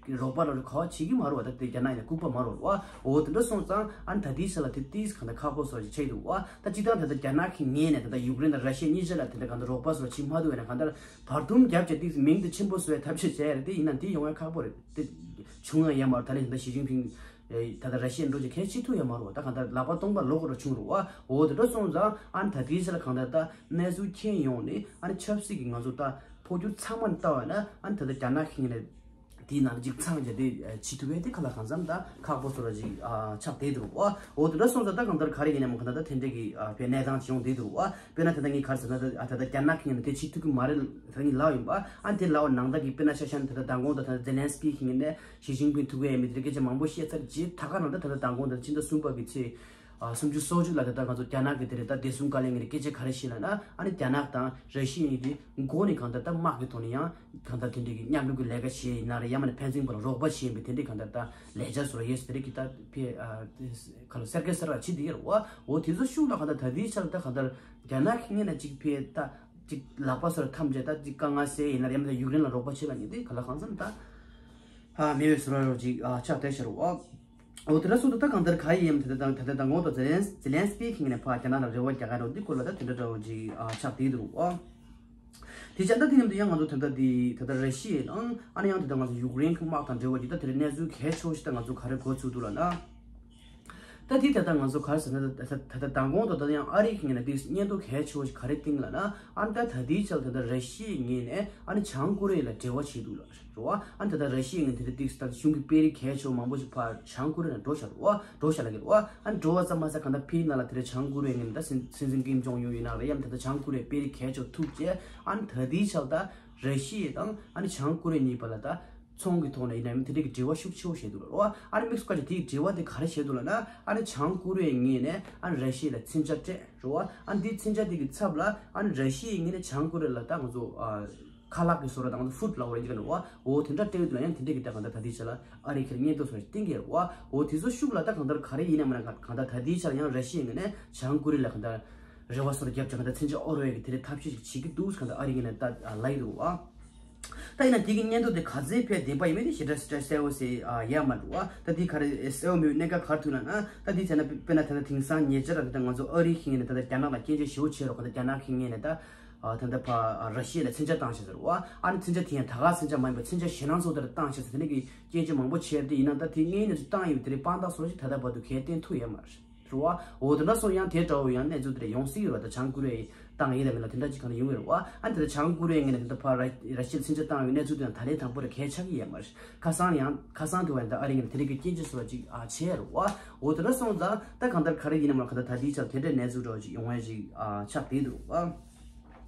འདྲ་རོགས་པ་ལ་ག་བ་བྱེད་ཀྱི་མ་རེད་བ། ད་དེ་རྒྱ་ནག་ཡིན་ན་ལྐུགས་པ་མ་རེད་བ། འོ་དེ་འདྲ་སོང་ཙང་ཨ་ནི་ད་ལྟའི་ཆ་ལ་དེ་ཏིས་གང་ལྟར་ཁག་པོ་བཟོ་ཞིག་ཆགས་འདུག་བ། ད་སྤྱིར་བཏང་ད་ལྟ་རྒྱ་ནག་གི་ངོས་ནས་ད་ལྟ་ཡུཀ་རེན་དང་ར་ཤི་ཡ་གཉིས་ཆ་ལ་དེ་འདྲ་གང་ལྟར་རོགས་པ་བཟོ་བྱེད་མ་ཐུབ་པ་ཡིན་ན། གང་ལྟར་བར་འདུམ་བརྒྱབ་བྱས་ཏིས་མིང་དེ་ཆེན་པོ་བཟོ་བའི་ཐབས་ཤེས་བྱས་རེད། དེ་ཡིན་ན་དེ་ཡོང་ཡ་ཁག་པོ་རེད། དེ་བྱུང་ཡ་ཡ་མ་རེད། ད་ལན་ད་ཞི་ཅིན་ཕིང་ ད་ལྟ་ར་ཤི་ཡ་འགྲོ་རྒྱུ་གལ་ཆེ་ཐུག་ཡོད་མ་རེད་བ། ད་གང་ལྟར་ལག་པ་སྟོང་པ་ལོག་དགོས་ར་བྱུང་རེད་བ། འོ་དེ་འདྲ་སོང་ཙང་ཨ་ནི་ད་ལྟའི་ཆར་གང་ལྟར་ད་གནས་ཚུལ་མཁྱེན་ཡོང་ནས་ཨ་ནི་ཆབ་སྲིད་ཀྱི་ང་ཚོ་ད་འཕོ་འགྱུར་ཚང་མ་ལྟ་བ་ན་ཨ་ནི་ད་ལྟ་རྒྱ་ནག་གི་ངོས་ནས་དེའི་ནང་ལ་ཅིག་ཚང་རྒྱ་དེ་བྱེད་ཐུབ་པའི་དེ་ག་ལ་གང་འཚམ་ད་ཁག་པོ་བཟོ་འདྲ་ཅིག་ཆགས་བསྡད་འདུག་བ། འོ་དེ་འདྲ་སོང་ཙང་ད་གང་ལྟར་ག་རེ་ཡིན་ནའང་གང་ལྟར་ད་དེ་འདྲ་གི་བའི་གནས་སྟངས་ཅིག་ཡོང་བསྡད་འདུག་བ། དཔེར་ན་ད་ལྟ་ངས་ག་རེ་ཟེར་ན་ད་ད་ལྟ་རྒྱ་ནག་གི་ངོས་ནས་དེ་བྱེད་ཐུབ་ཀྱི་མ་རེད་ད་ངས་ལབ་ཡིན་པ། ཨ་ནི་དེ་ལབ་པ་ནང་ལྟར་གྱི་དཔེར་ན་ཆ་བཞག་ན་ད་ལྟ་མདང་དགོང་དང་ད་ལྟ་ཛེ་ལན་སི་ཀི་གི་ངོས་ནས་ཞི་ཅིན་ཕིང་ཐུག་གི་ཡོད་མེད་དེ་སྐད་ཆ་མང་པོ་བཤད་ཚར་རྗེས་ད་ག་ནང་ད་ད་ལྟ་མདང་དགོང་དང་ཕྱི་ཟླ་གསུམ་པ་གི་ཚེས་ཨ་སུམ་ཅུ་སོ་གཅིག་ལ་ད་ལྟ་ང་ཚོ་རྒྱ་ནག་གི་དེ་རེད་ད་བདེ་སྲུང་བཀའ་བློན་ངོས་ནས་སྐད་ཆ་ག་རེ་བཤད་ལབ་ན་ཨ་ནི་རྒྱ་ནག་དང་ར་ཤི་ཡ་གཉིས་དེ་མགོ་ནས་གང་ལྟར་ད་དམག་གི་ཐོག་ནས་ཡང་གང་ལྟར་དེ་འདྲའི་གི་མཉམ་རུབ་ཀྱི་ལས་ཀ་བྱས་ཡིན་ན་རེད་ཡང་མིན་ན་ཕན་ཚུན་བར་རོགས་པ་བྱས་ཡིན་པའི་དེ་འདྲའི་གང་ལྟར་ད་ལས་འཆར་བཟོ་འདྲ་ཡོད་ས་དེ་རིགས་ཀྱི་ད་ཕེ་ཨ་ག་ལ་གསལ་ཁ་གསལ་ར་བྱེད་དེ་ཡོད་རེད་བ། འོ་དེ་ཚོ་ཤུགས་ལ་གང་ལྟར་ད་ལྟའི་ཆར་ད་གང་ལྟར་རྒྱ་ནག་གི་ངོས་ནས་ཅིག་ཕེ་ད་ཅིག་ལག་པ་སོར་ཐམས་ཅད་ད་ཅིག་དཀའ་ངལ་སེལ་ཡིན་ན་རེད་ཡང་མིན་ན་ཡུཀ་རེན་ལ་རོགས་པ་བྱེད་ལ་ཉེ་དེ་ག་ལ་གང་འཚམ་ད་ཧ་མེད་པའི་བཟོ་འདྲ་རོ་ཅིག་ཨ་ཆགས་བསྡད་ཤག་རེད་བ། འོ་དེ་འདྲ་སོང་ཙང་ད་གང་ལྟར་ག་ཡིན་ཡང་དེ་ལྟར་དང་དེ་ལྟར་དང་འོ་ད་ཛེ་ལན་ཛེ་ལན་སི་ཀི་གི་ངོས་ནས་ཕར་རྒྱ་ནག་ལ་རེ་བ་རྒྱག་ག་རོགས་འདི་སྐོར་ལ་ད་དེ་འདྲ་འདྲ་བོ་ཅིག་ཨ་ཆགས་བསྡད་འདུག་ཨ། དེ་བྱས་ད་དེ་མཉམ་དུ་ཡང་ང་ཚོ་ད་ལྟ་འདི་ད་ལྟ་ར་ཤི་ཡའི་ནང་ཨ་ནི་ཡང་དེ་ལྟར་ང་ཚོ་ཡུཀ་རེན་གྱི་དམག་དང་འབྲེལ་བ་ཅིག་ད་དེ་རིང་གནས་ཚུལ་གལ་ཆེ་བོ་ཞིག་ད་ང་ཚོ་ག་རེ་གོ་ཚུགས་འདུག་ལབ་ན། ད་དེ་ད་ལྟ་ང་ཚོ་ག་རེ་ཟེར་ན་ད་ད་ལྟ་མདང་དགོང་དང་ད་ལྟ་ཡང་ཨ་རི་གི་ངོས་ནས་འདི་སྙན་ཐོ་གལ་ཆེ་བོ་ཞིག་ག་རེ་བཏིང་ལབ་ན་ཨ་ནི་ད་ད་ལྟའི་ཆར་ད་ལྟ་ར་ཤི་ཡའི་ངོས་ནས་ཨ་ནི་བྱང་ཀོ་རི་ཡ་ལ་འབྲེལ་བ་བྱེད་འདུག་ལབ། རེད་བ། ཨ་ནི་ད་ལྟ་ར་ཤི་ཡའི་ངོས་ནས་དེ་རིང་ཏིག་ད་གཞུང་གི་དཔོན་རིགས་གལ་ཆེ་བ་མང་པོ་ཞིག་ཕར་བྱང་ཀོ་རི་ཡ་ནང་འགྲོ་བཞག་རེད་བ། འགྲོ་བཞག་ལབ་ཀྱི་རེད་བ། ཨ་ནི་འགྲོ་བ་ཙམ་མ་ཟད་གང་ལྟར་ཕིའི་ནང་ལ་དེ་རིང་བྱང་ཀོ་རི་ཡའི་ངོས་ནས་ད་སྲིད་སྲིད་འཛིན་ཀིམ་ཇོང་ཡུན་ཡིན་ན་རེད་ཡང་ད་ལྟ་བྱང་ཀོ་རི་ཡའི་དཔོན་རིགས་གལ་ཆེ་བ་ཐུག་རྗེས་ཨ་ནི་ད་ལྟའི་ཆར་ད་ར་ཤི་ཡ་དང་ཨ་ནི་བྱང་ཀོ་རི་ཡ་གཉིས་བར་ལ་ད་ཚོང་གི་ཐོག་ནས་ཡིན་ན་ཡང་དེ་འདྲའི་གི་འབྲེལ་བ་ཤུགས་ཆེ་བོ་བྱས་འདུག་ལབ་རེད་བ། ཨ་ནི་དམིགས་སུ་བཀར་ཏེ་དེའི་འབྲེལ་བ་དེ་ག་རེ་བྱས་འདུག་ལབ་ན་ཨ་ནི་བྱང་ཀོ་རི་ཡའི་ངོས་ནས་ཨ་ནི་ར་ཤི་ཡ་ལ་མཚོན་ཆ་སྤྲད་རེད་བ། ཨ་ནི་དེའི་མཚོན་ཆ་དེ་གི་ཚབ་ལ་ཨ་ནི་ར་ཤི་ཡའི་ངོས་ནས་བྱང་ཀོ་རི་ཡ་ལ་ད་ང་ཚོ་ཨ། ཁ་ལག་གི་བཟོ་འདྲ་དང་ཧྥུཌ་ལབ་དགོས་རེད་འདི་ག་ནི་བ། འོ་དེ་འདྲ་སྤྲད་ཡོད་དུས་ལ་ཡང་དེ་འདྲས་ཀྱི་ད་གང་ལྟར་ད་ལྟའི་ཆ་ལ་ཨ་རི་ཁེར་སྙན་ཐོ་སོགས་བཏིང་གི་རེད་བ། འོ་དེ་ཚོ་ཤུགས་ལ་ད་གང་ལྟར་ག་རེ་ཡིན་ནའི་མིན་ན་གང་ལྟར་ད་ལྟའི་ཆ་ལ་ཡང་ར་ཤི་ཡའི་ངོས་ནས་བྱང་ཀོ་རི་ཡ་ལ་གང་ལྟར་རེ་བ་སོར་རྒྱབ་ཀྱང་གང་ལྟར་མཚོན་ཆ་དབོར་བའི་གི་དེ་རིང་ཐབས་ཤེས་ཤིག་བྱེད་ཀྱི་འདུག་གང་ལྟར་ཨ་རི་ངོས་ནས་ད་ལབ་ཡོད་རེད་བ། ད་ཡིན་ན་དེ་གི་སྙན་ཐོ་དེ་ག་ཚོད་ཕེ་བདེན་པ་ཡིན་མིན་དེ་ཞེ་དྲག་ཞེ་དྲག་གསལ་བོ་ཟེར་ཡ་མ་འདུག་བ། ད་དེ་ག་རེ་གསལ་བོ་མེད་པའི་གནད་འགག་ག་རེ་ཐུག་ལབ་ན་ད་དེ་བྱས་ན་དཔེར་ན་ད་ལྟ་དེང་སང་ཉེ་ཆར་ད་ལྟ་ང་ཚོ་ཨ་རི་གི་ངོས་ནས་ད་ལྟ་རྒྱ་ནག་ལ་སྐྱོན་བརྗོད་ཞེ་པོ་བྱས་རོགས་གང་ལྟར་རྒྱ་ནག་གི་ངོས་ནས་ད། ཨ་ད་ལྟ་ཕ་ཨ་ར་ཤི་ཡ་ལ་མཚོན་ཆ་བཏང་བྱས་ཟེར་བ། ཨ་ནི་མཚོན་ཆ་དེ་ཡང་ད་ག་མཚོན་ཆ་མ་ཡིན་པར་མཚོན་ཆ་ཞེད་སྣང་ཚོགས་དེར་བཏང་བྱས་ཟེར་དེ་ནས་ཀྱི་སྐད་ཆ་མང་པོ་བྱས་ཏེ་ཡིན་ན་ད་དེ་ངའི་གནས་ཚུལ་བཏང་ཡོད་པ་དེ་རེད་དཔང་རྟགས་སོགས་ཞིག་ད་ལྟ་བར་དུ་གས་བསྟན་ཐུབ་ཡོད་མ་རེད་རེད་བ། འོ་དེ་འདྲ་སོང་ཡང་དེ་འདྲ་བོ་ཡང་གནས་ཚུལ་དེ་འདྲ་ཡོང་སྲིད་ཡོད་རེད་བ། ད་བྱང་ཀོ་རི་ཡ་བཏང་ཡིན་ལ་མིན་ལ་དེ་འདྲ་ཅིག་གང་ཡོང་གི་རེད་བ། ཨ་ནི་ད་ལྟ་བྱང་ཀོ་རི་ཡའི་ངོས་ནས་ད་ལྟ་ཕ་ར་ར་ཤི་ཡ་ལ་མཚོན་ཆ་བཏང་ཡོད་གནས་ཚུལ་དེ་ཡང་ད་ལན་དང་པོ་རེད་གས་ཆགས་ཀྱི་ཡོད་མ་རེད། ཁ་སང་ཡང་ཁ་སང་དེ་བ་ཡང་ད་ཨ་རི་ངོས་ནས་དེ་འདྲ་གི་སྐད་ཆ་སོགས་ཅིག་ཨ་བྱས་རེད་བ། འོ་དེ་འདྲ་སོང་ཙང་ད་གང་ལྟར་ག་རེ་ཡིན་ནམ་ལ་གང་ལྟར་ད་དེའི་ཆར་དེ་འདྲའི་གནས་ཚུལ་འདྲ་བོ་ཅིག་ཡོང་ཡ་ཅིག་ཨ་ཆགས་བསྡད་འདུག་བ།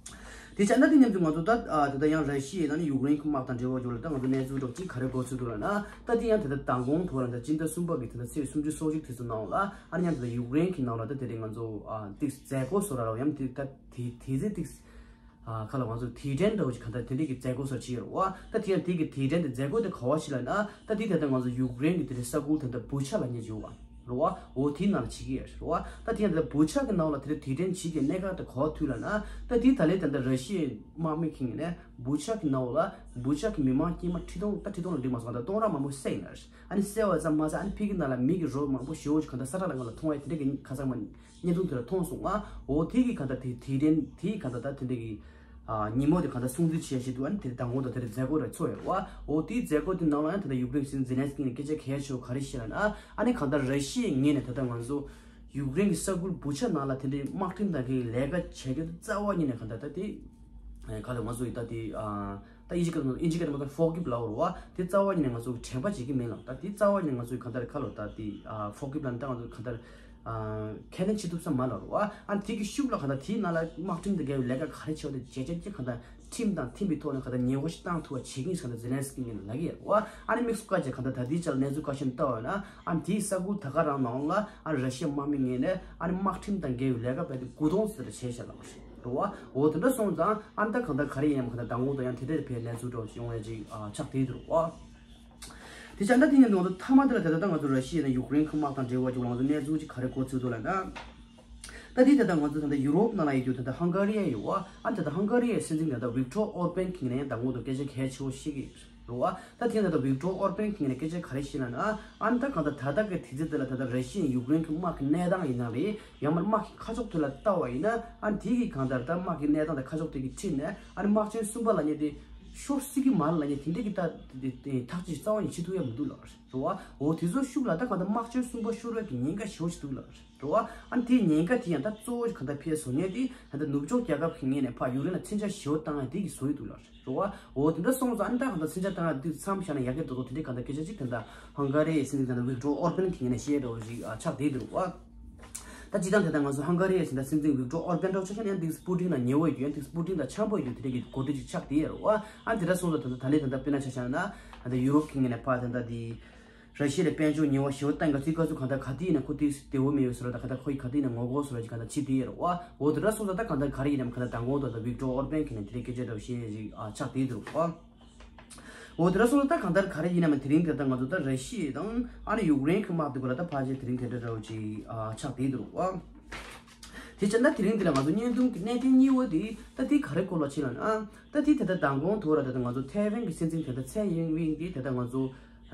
དེ་ཆ་ན་དེ་མཉམ་དུ་ང་ཚོ་ད་ཨ་ད་ལྟ་ཡང་ར་ཤི་ཡ་ནང་ནས་ཡུཀ་རེན་གྱི་དམག་དང་འབྲེལ་བ་ཡོད་ལ་ད་ང་ཚོ་གནས་ཚུལ་འདྲ་བོ་ཅིག་ག་རེ་གོ་ཚུལ་འདུག་ལབ་ན་ད་དེ་ཡང་ད་ལྟ་མདང་དགོང་ཐོག་ལ་ད་སྤྱི་ཟླ་གསུམ་པ་གི་ད་ལྟ་ཚེས་སུམ་ཅུ་སོ་གཅིག་དེ་ཚོ་ནང་ལ་ཨ་ནི་ཡང་ད་ལྟ་ཡུཀ་རེན་གྱི་ནང་ལ་ད་དེ་རིང་ང་ཚོ་ཨ་ཏིག་མཛད་སྒོ་བཟོ་འདྲ་ལ་ཡང་དེ་ད་དེ་དེ་ཚེ་ཏིག་ཨ་ཁ་ལ་ང་ཚོ་དེ་དྲན་འདྲ་བོ་ཅིག་གང་ལྟར་དེ་འདྲའི་གི་མཛད་སྒོ་བཟོ་བྱས་ཡོད་རེད་བ། ད་དེ་ཡང་དེ་གི་དེ་དྲན་དེ་མཛད་སྒོ་དེ་ག་བ་ཞིག་ལབ་ན་ད་དེ་ད་ལྟ་ང་ཚོ་ཡུཀ་རེན་གི་དེ་འདྲའི་ས་ཁུལ་ད་ལྟ་བུ་ཆ་ལབ་མཁན་ཅིག་ཡོད་བ། རེད་བ། འོ་དེའི་ནང་ལ་བྱེད་ཀྱི་ཡོད་རེད་བ། ད་དེ་ཡང་ད་བུ་ཆ་གི་ནང་ལ་དེ་རིང་དེ་དྲན་བྱེད་ཀྱི་གནད་འགག་དེ་ག་བ་ཐུག་ལབ་ན། ད་དེ་ད་ལན་ད་ལྟ་ར་ཤི་ཡའི་དམག་མི་ཁྱེད་ནས་བུ་ཆ་གི་ནང་ལ་བུ་ཆ་གི་མི་མང་དཀྱུས་མ་ཁྲི་སྟོང་ད་ཁྲི་སྟོང་ལ་འགྲིག་མ་སོང་ད་སྟོང་ཕྲག་མང་པོ་བསད་ཡིན་ལ། ཨ་ནི་བསད་པ་ཙམ་མ་ཟད་ཨ་ནི་ཕ་གི་ནང་ལ་མི་གི་རོ་མང་པོ་ཞེ་པོ་ཅིག་གང་ལྟར་ས་ཁྲ་ལ་ང་ལ་མཐོང་བས་དེ་འདྲ་གི་ཁ་སང་མ་བརྙན་ཐུང་དེ་ལ་མཐོང་སོང་ང་། འོ་དེ་གི་གང་ལྟར་དེ་དེ་དྲན་དེ་གི་གང་ལྟར་ད་དེ་འདྲ་གི་ཉིན་མོ་དེ་གང་ལྟར་སྲུང་བརྩི་བྱས་བཞིན་འདུག་ཨ་ནི་དེ་མདང་དགོང་དང་དེ་རིང་མཛད་སྒོ་རེ་ཚོགས་ཡོད་རེད་བ། འོ་དེའི་མཛད་སྒོ་དེ་ནང་ལ་ཡང་ད་ལྟ་ཡུཀ་རེན་སྲིད་འཛིན་ཛེ་ལན་སི་ཀི་ནས་སྐད་ཆ་གལ་ཆེ་བ་ག་རེ་བཤད་ལབ་ན། ཨ་ནི་གང་ལྟར་ར་ཤི་ཡའི་ངོས་ནས་ད་ལྟ་ང་ཚོ་ཡུཀ་རེན་གྱི་ས་ཁུལ་བུ་ཆ་ནང་ལ་དེ་འདྲའི་དམག་ཁྲིམས་དང་འགལ་བའི་ལས་ཀ་བྱ་རྒྱུ་དེ་རྩ་བ་ཉིད་ནས་གང་ལྟར་ད་དེ་ག་ལ་ང་ཚོ་ཡི་ད་དེ་ད་ཨིན་ཇི་སྐད་དུ་ཨིན་ཇི་སྐད་དུ་ད་ཕོར་གིབ་ལབ་རེད་བ། དེ་རྩ་བ་ཉིད་ནས་ང་ཚོ་དྲན་པ་བྱེད་ཀྱི་མེད་ལ། ད་དེ་རྩ་བ་ཉིད་ནས་ང་ཚོ་གང་ལྟར་ཁ་ལོ་ད་དེ་ཕོར་གིབ་ལབ་ན་ད་ང་ཚོ་གང་ལྟར། ཨ་ཁས་ལེན་བྱེད་ཐུབ་ས་མ་ལབ་རེད་བ། ཨ་དེ་གི་ཤུགས་ལ་གང་ལྟར་དེའི་ནང་ལ་དམག་ཁྲིམས་དང་འགལ་བའི་ལས་ཀ་ག་རེ་བྱས་པ་དེ་བྱས་བྱས་ཀྱི་གང་ལྟར་ཁྲིམས་དང་མཐུན་པའི་ཐོག་ནས་གང་ལྟར་ཉེས་པོ་ཞིག་བཏང་ཐུབ་པ་བྱེད་ཀྱི་ཡིན་ཟེར་གང་ལྟར་ཛེ་ལན་སི་ཀི་ངོས་ནས་ལབ་ཀྱི་ཡོད་རེད་བ། ཨ་ནི་དམིགས་སུ་བཀར་བྱས་གང་ལྟར་ད་ལྟའི་ཆར་གནས་ཚུལ་ག་ཤེད་ལྟ་བ་ཡིན་ན་ཨ་དེའི་ས་ཁུལ་ད་ག་རང་ནང་ལ་ཨ་ར་ཤི་ཡ་དམག་མི་ངོས་ནས་ཨ་ནི་དམག་ཁྲིམས་དང་འགལ་བའི་ལས་ཀ་བྱས་ཏེ་དགུ་སྟོང་ཙམ་བྱས་བཞག་ལབ་པ་རེད་བ། འོ་དེ་འདྲ་སོང་ཙང་ཨ་ནི་ད་གང་ལྟར་ག་རེ་ཡིན་ནའང་གང་ལྟར་མདང་དགོང་དང་ཡང་དེ་འདྲའི་བའི་གནས་ཚུལ་འདྲ་བོ་ཅིག་ཡོང་ཡ་ཅིག་ཆགས་བསྡད་འདུག་རེད་བ། དེ་ཆ་ད་དེ་ཡིན་དུས་ང་ཚོ་མཐའ་མ་དེ་ལ་ད་ལྟ་ང་ཚོ་ར་ཤི་ཡ་དང་ཡུཀ་རེན་གྱི་དམག་དང་འབྲེལ་བ་ཅིག་ང་ཚོ་གནས་ཚུལ་ཅིག་ག་རེ་གོ་ཚུལ་འདུག་ལབ་ན། ད་དེ་ད་ལྟ་ང་ཚོ་ད་ལྟ་ཡུ་རོབ་ནང་ལ་ཡོད་རྒྱུ་ད་ལྟ་ཧང་ག་རི་ཡ་ཡོད་བ། ཨ་ད་ལྟ་ཧང་ག་རི་ཡའི་སྲིད་འཛིན་ད་ལྟ་ཝིག་ཏོར་ཨོར་པན་གྱི་ངོས་ནས་ཡང་མདང་དགོང་དུ་སྐད་ཆ་གལ་ཆེ་བོ་བཤད་ཀྱི་རེད་བ། ད་དེ་ད་ལྟ་ཝིག་ཏོར་ཨོར་པན་གྱི་ངོས་ནས་སྐད་ཆ་ག་རེ་བཤད་ལབ་ན། ཨ་ད་གང་ལྟར་ད་ལྟ་གི་དུས་ཚོད་དེ་ལ་ད་ལྟ་ར་ཤི་ཡ་ཡུཀ་རེན་གྱི་དམག་གི་གནས་སྟངས་ཡིན་ན་རེད་ཡང་མིན་དམག་གི་ཁ་ཕྱོགས་དེ་ལ་ལྟ་བ་ཡིན་ན་ཨ་དེ་གི་གང་ལྟར་ད་དམག་གི་གནས་སྟངས་དང་ཁ་ཕྱོགས་དེ་གི་ཁྲིད་ནས་ཨ་ནི་དམག་ཆེན་གསུམ་པ་ལབ་མཁན་དེ། ཤོར་སྲིད་ཀྱི་མ་རེད་ལབ་མཁན་དེ་འདྲ་གི་ད་ཐག་གཅོད་རྩ་བ་ནས་བྱེད་ཐུབ་ཡ་མི་འདུག་ལབ་རེད་བ། འོ་དེ་ཚོ་ཤུགས་ལ་ད་གང་ལྟར་དམག་ཆེན་གསུམ་པ་ཤོར་བའི་གི་ཉེན་ཁ་ཞེ་པོ་ཅིག་འདུག་ལབ་རེད་བ། ཨ་ནི་དེའི་ཉེན་ཁ་དེ་ཡང་ད་གཙོ་བོ་གང་ལྟར་ཕེ་བཟོ་མཁན་དེ་ད་ལྟ་ནུབ་ཕྱོགས་རྒྱལ་ཁབ་ཀྱི་ངོས་ནས་ཕར་ཡུཀ་རེན་ལ་མཚོན་ཆ་ཞེ་པོ་བཏང་ཡ་དེ་གི་བཟོ་ཡི་འདུག་ལབ་རེད་བ། འོ་དེ་འདྲ་སོང་ཙང་ཨ་ནི་ད་གང་ལྟར་མཚོན་ཆ་བཏང་ཡ་དེ་མཚམས་བཞག་ན་ཡག་གི་འདུག་དེ་འདྲའི་གང་ལྟར་སྐད་ཆ་ཅིག་ད་ལྟ་ཧང་ག་རི་སྲིད་འཛིན་ད་ལྟ་ཝིག་ཏོར་ཨོར་བན་གྱི་ངོས་ནས་བཤད་འདྲ་བོ་ཞིག་ཨ་ཆགས་བསྡད་འདུག་བ། ད་སྤྱིར་བཏང་དེ་ལྟར་ང་ཚོ་ཧང་ག་རི་ཡི་ད་སྲིད་འཛིན་ཝིག་ཏོར་ཨོར་བན་འདྲ་བོ་ཆ་བཞག་ན་ཡང་ཏིག་སྤུ་ཏིན་དང་ཉེ་བོ་ཡོད་ཡང་ཏིག་སྤུ་ཏིན་དང་འཆམ་པོ་ཡོད་དེ་འདྲ་གི་འགོ་ཁྲིད་ཅིག་ཆགས་བསྡད་ཡོད་རེད་བ། ཨ་དེ་འདྲ་སོང་ཙང་ད་ལྟ་ད་ལན་ད་ལྟ་དཔེར་ན་ཆ་བཞག་ན་ད་ལྟ་ཡུ་རོབ་ཀྱི་ངོས་ནས་ཕར་ད་ལྟ་དེ་ར་ཤི་ཡ་ལ་དཔལ་འབྱོར་ཉེས་པ་ཞེ་པོ་བཏང་ག་ཚིག་ག་ཚོད་གང་ལྟར་ག་དུས་ཡིན་ན་ཁོ་ཏིག་བདེ་བོ་མེད་ཡོད་ཟེར་བ་དང་གང་ལྟར་ཁོ་ཡི་ག་དུས་ཡིན་ན་ངོ་རྒོལ་ཟེར་བ་ཅིག་གང་ལྟར་བྱེད་བསྡད་ཡོད་རེད་བ། འོ་དེ་འདྲ་སོང་ཙང་ད་གང་ལྟར་ག་རེ་ཡིན་ནམ་གང་ལྟར་མདང་དགོང་དུ་ད་ཝིག་ཏོར་ཨོར་བན་གྱི་ངོས་ནས་དེ་འདྲའི་སྐད་ཆ་འདྲ་བོ་བཤད་ཡ་ཅིག་ཨ་ཆགས་བསྡད་འདུག་བ། འོ་དེ་འདྲ་སོང་ཙང་ད་གང་ལྟར་ག་རེ་ཡིན་ནམ་དེ་རིང་དེ་ལྟར་ང་ཚོ་ད་ར་ཤི་ཡ་དང་ཨ་ནི་ཡུཀ་རེན་གྱི་དམག་དེ་ག་ལ་ད་ཕལ་ཆེར་དེ་རིང་དེ་འདྲ་འདྲ་བོ་ཅིག་ཨ་ཆགས་བསྡད་འདུག་བ། དེ་བྱས་ན་དེ་རིང་འདི་ལ་ང་ཚོ་བརྙན་ཐུང་གི་གནད་དོན་གཉིས་པ་དེ་ད་དེ་ག་རེ་སྐོར་ལ་ཕྱིན་ལབ་ན། ད་དེ་དེ་ལྟར་མདང་དགོང་དུ་ར་ད་ལྟ་ང་ཚོ་ཐའེ་ཝན་གྱི་སྲིད་འཛིན་དེ་ལྟར་ཚའེ་ཡིན་ཝིན་དེ་ད་ལྟ་ང་ཚོ་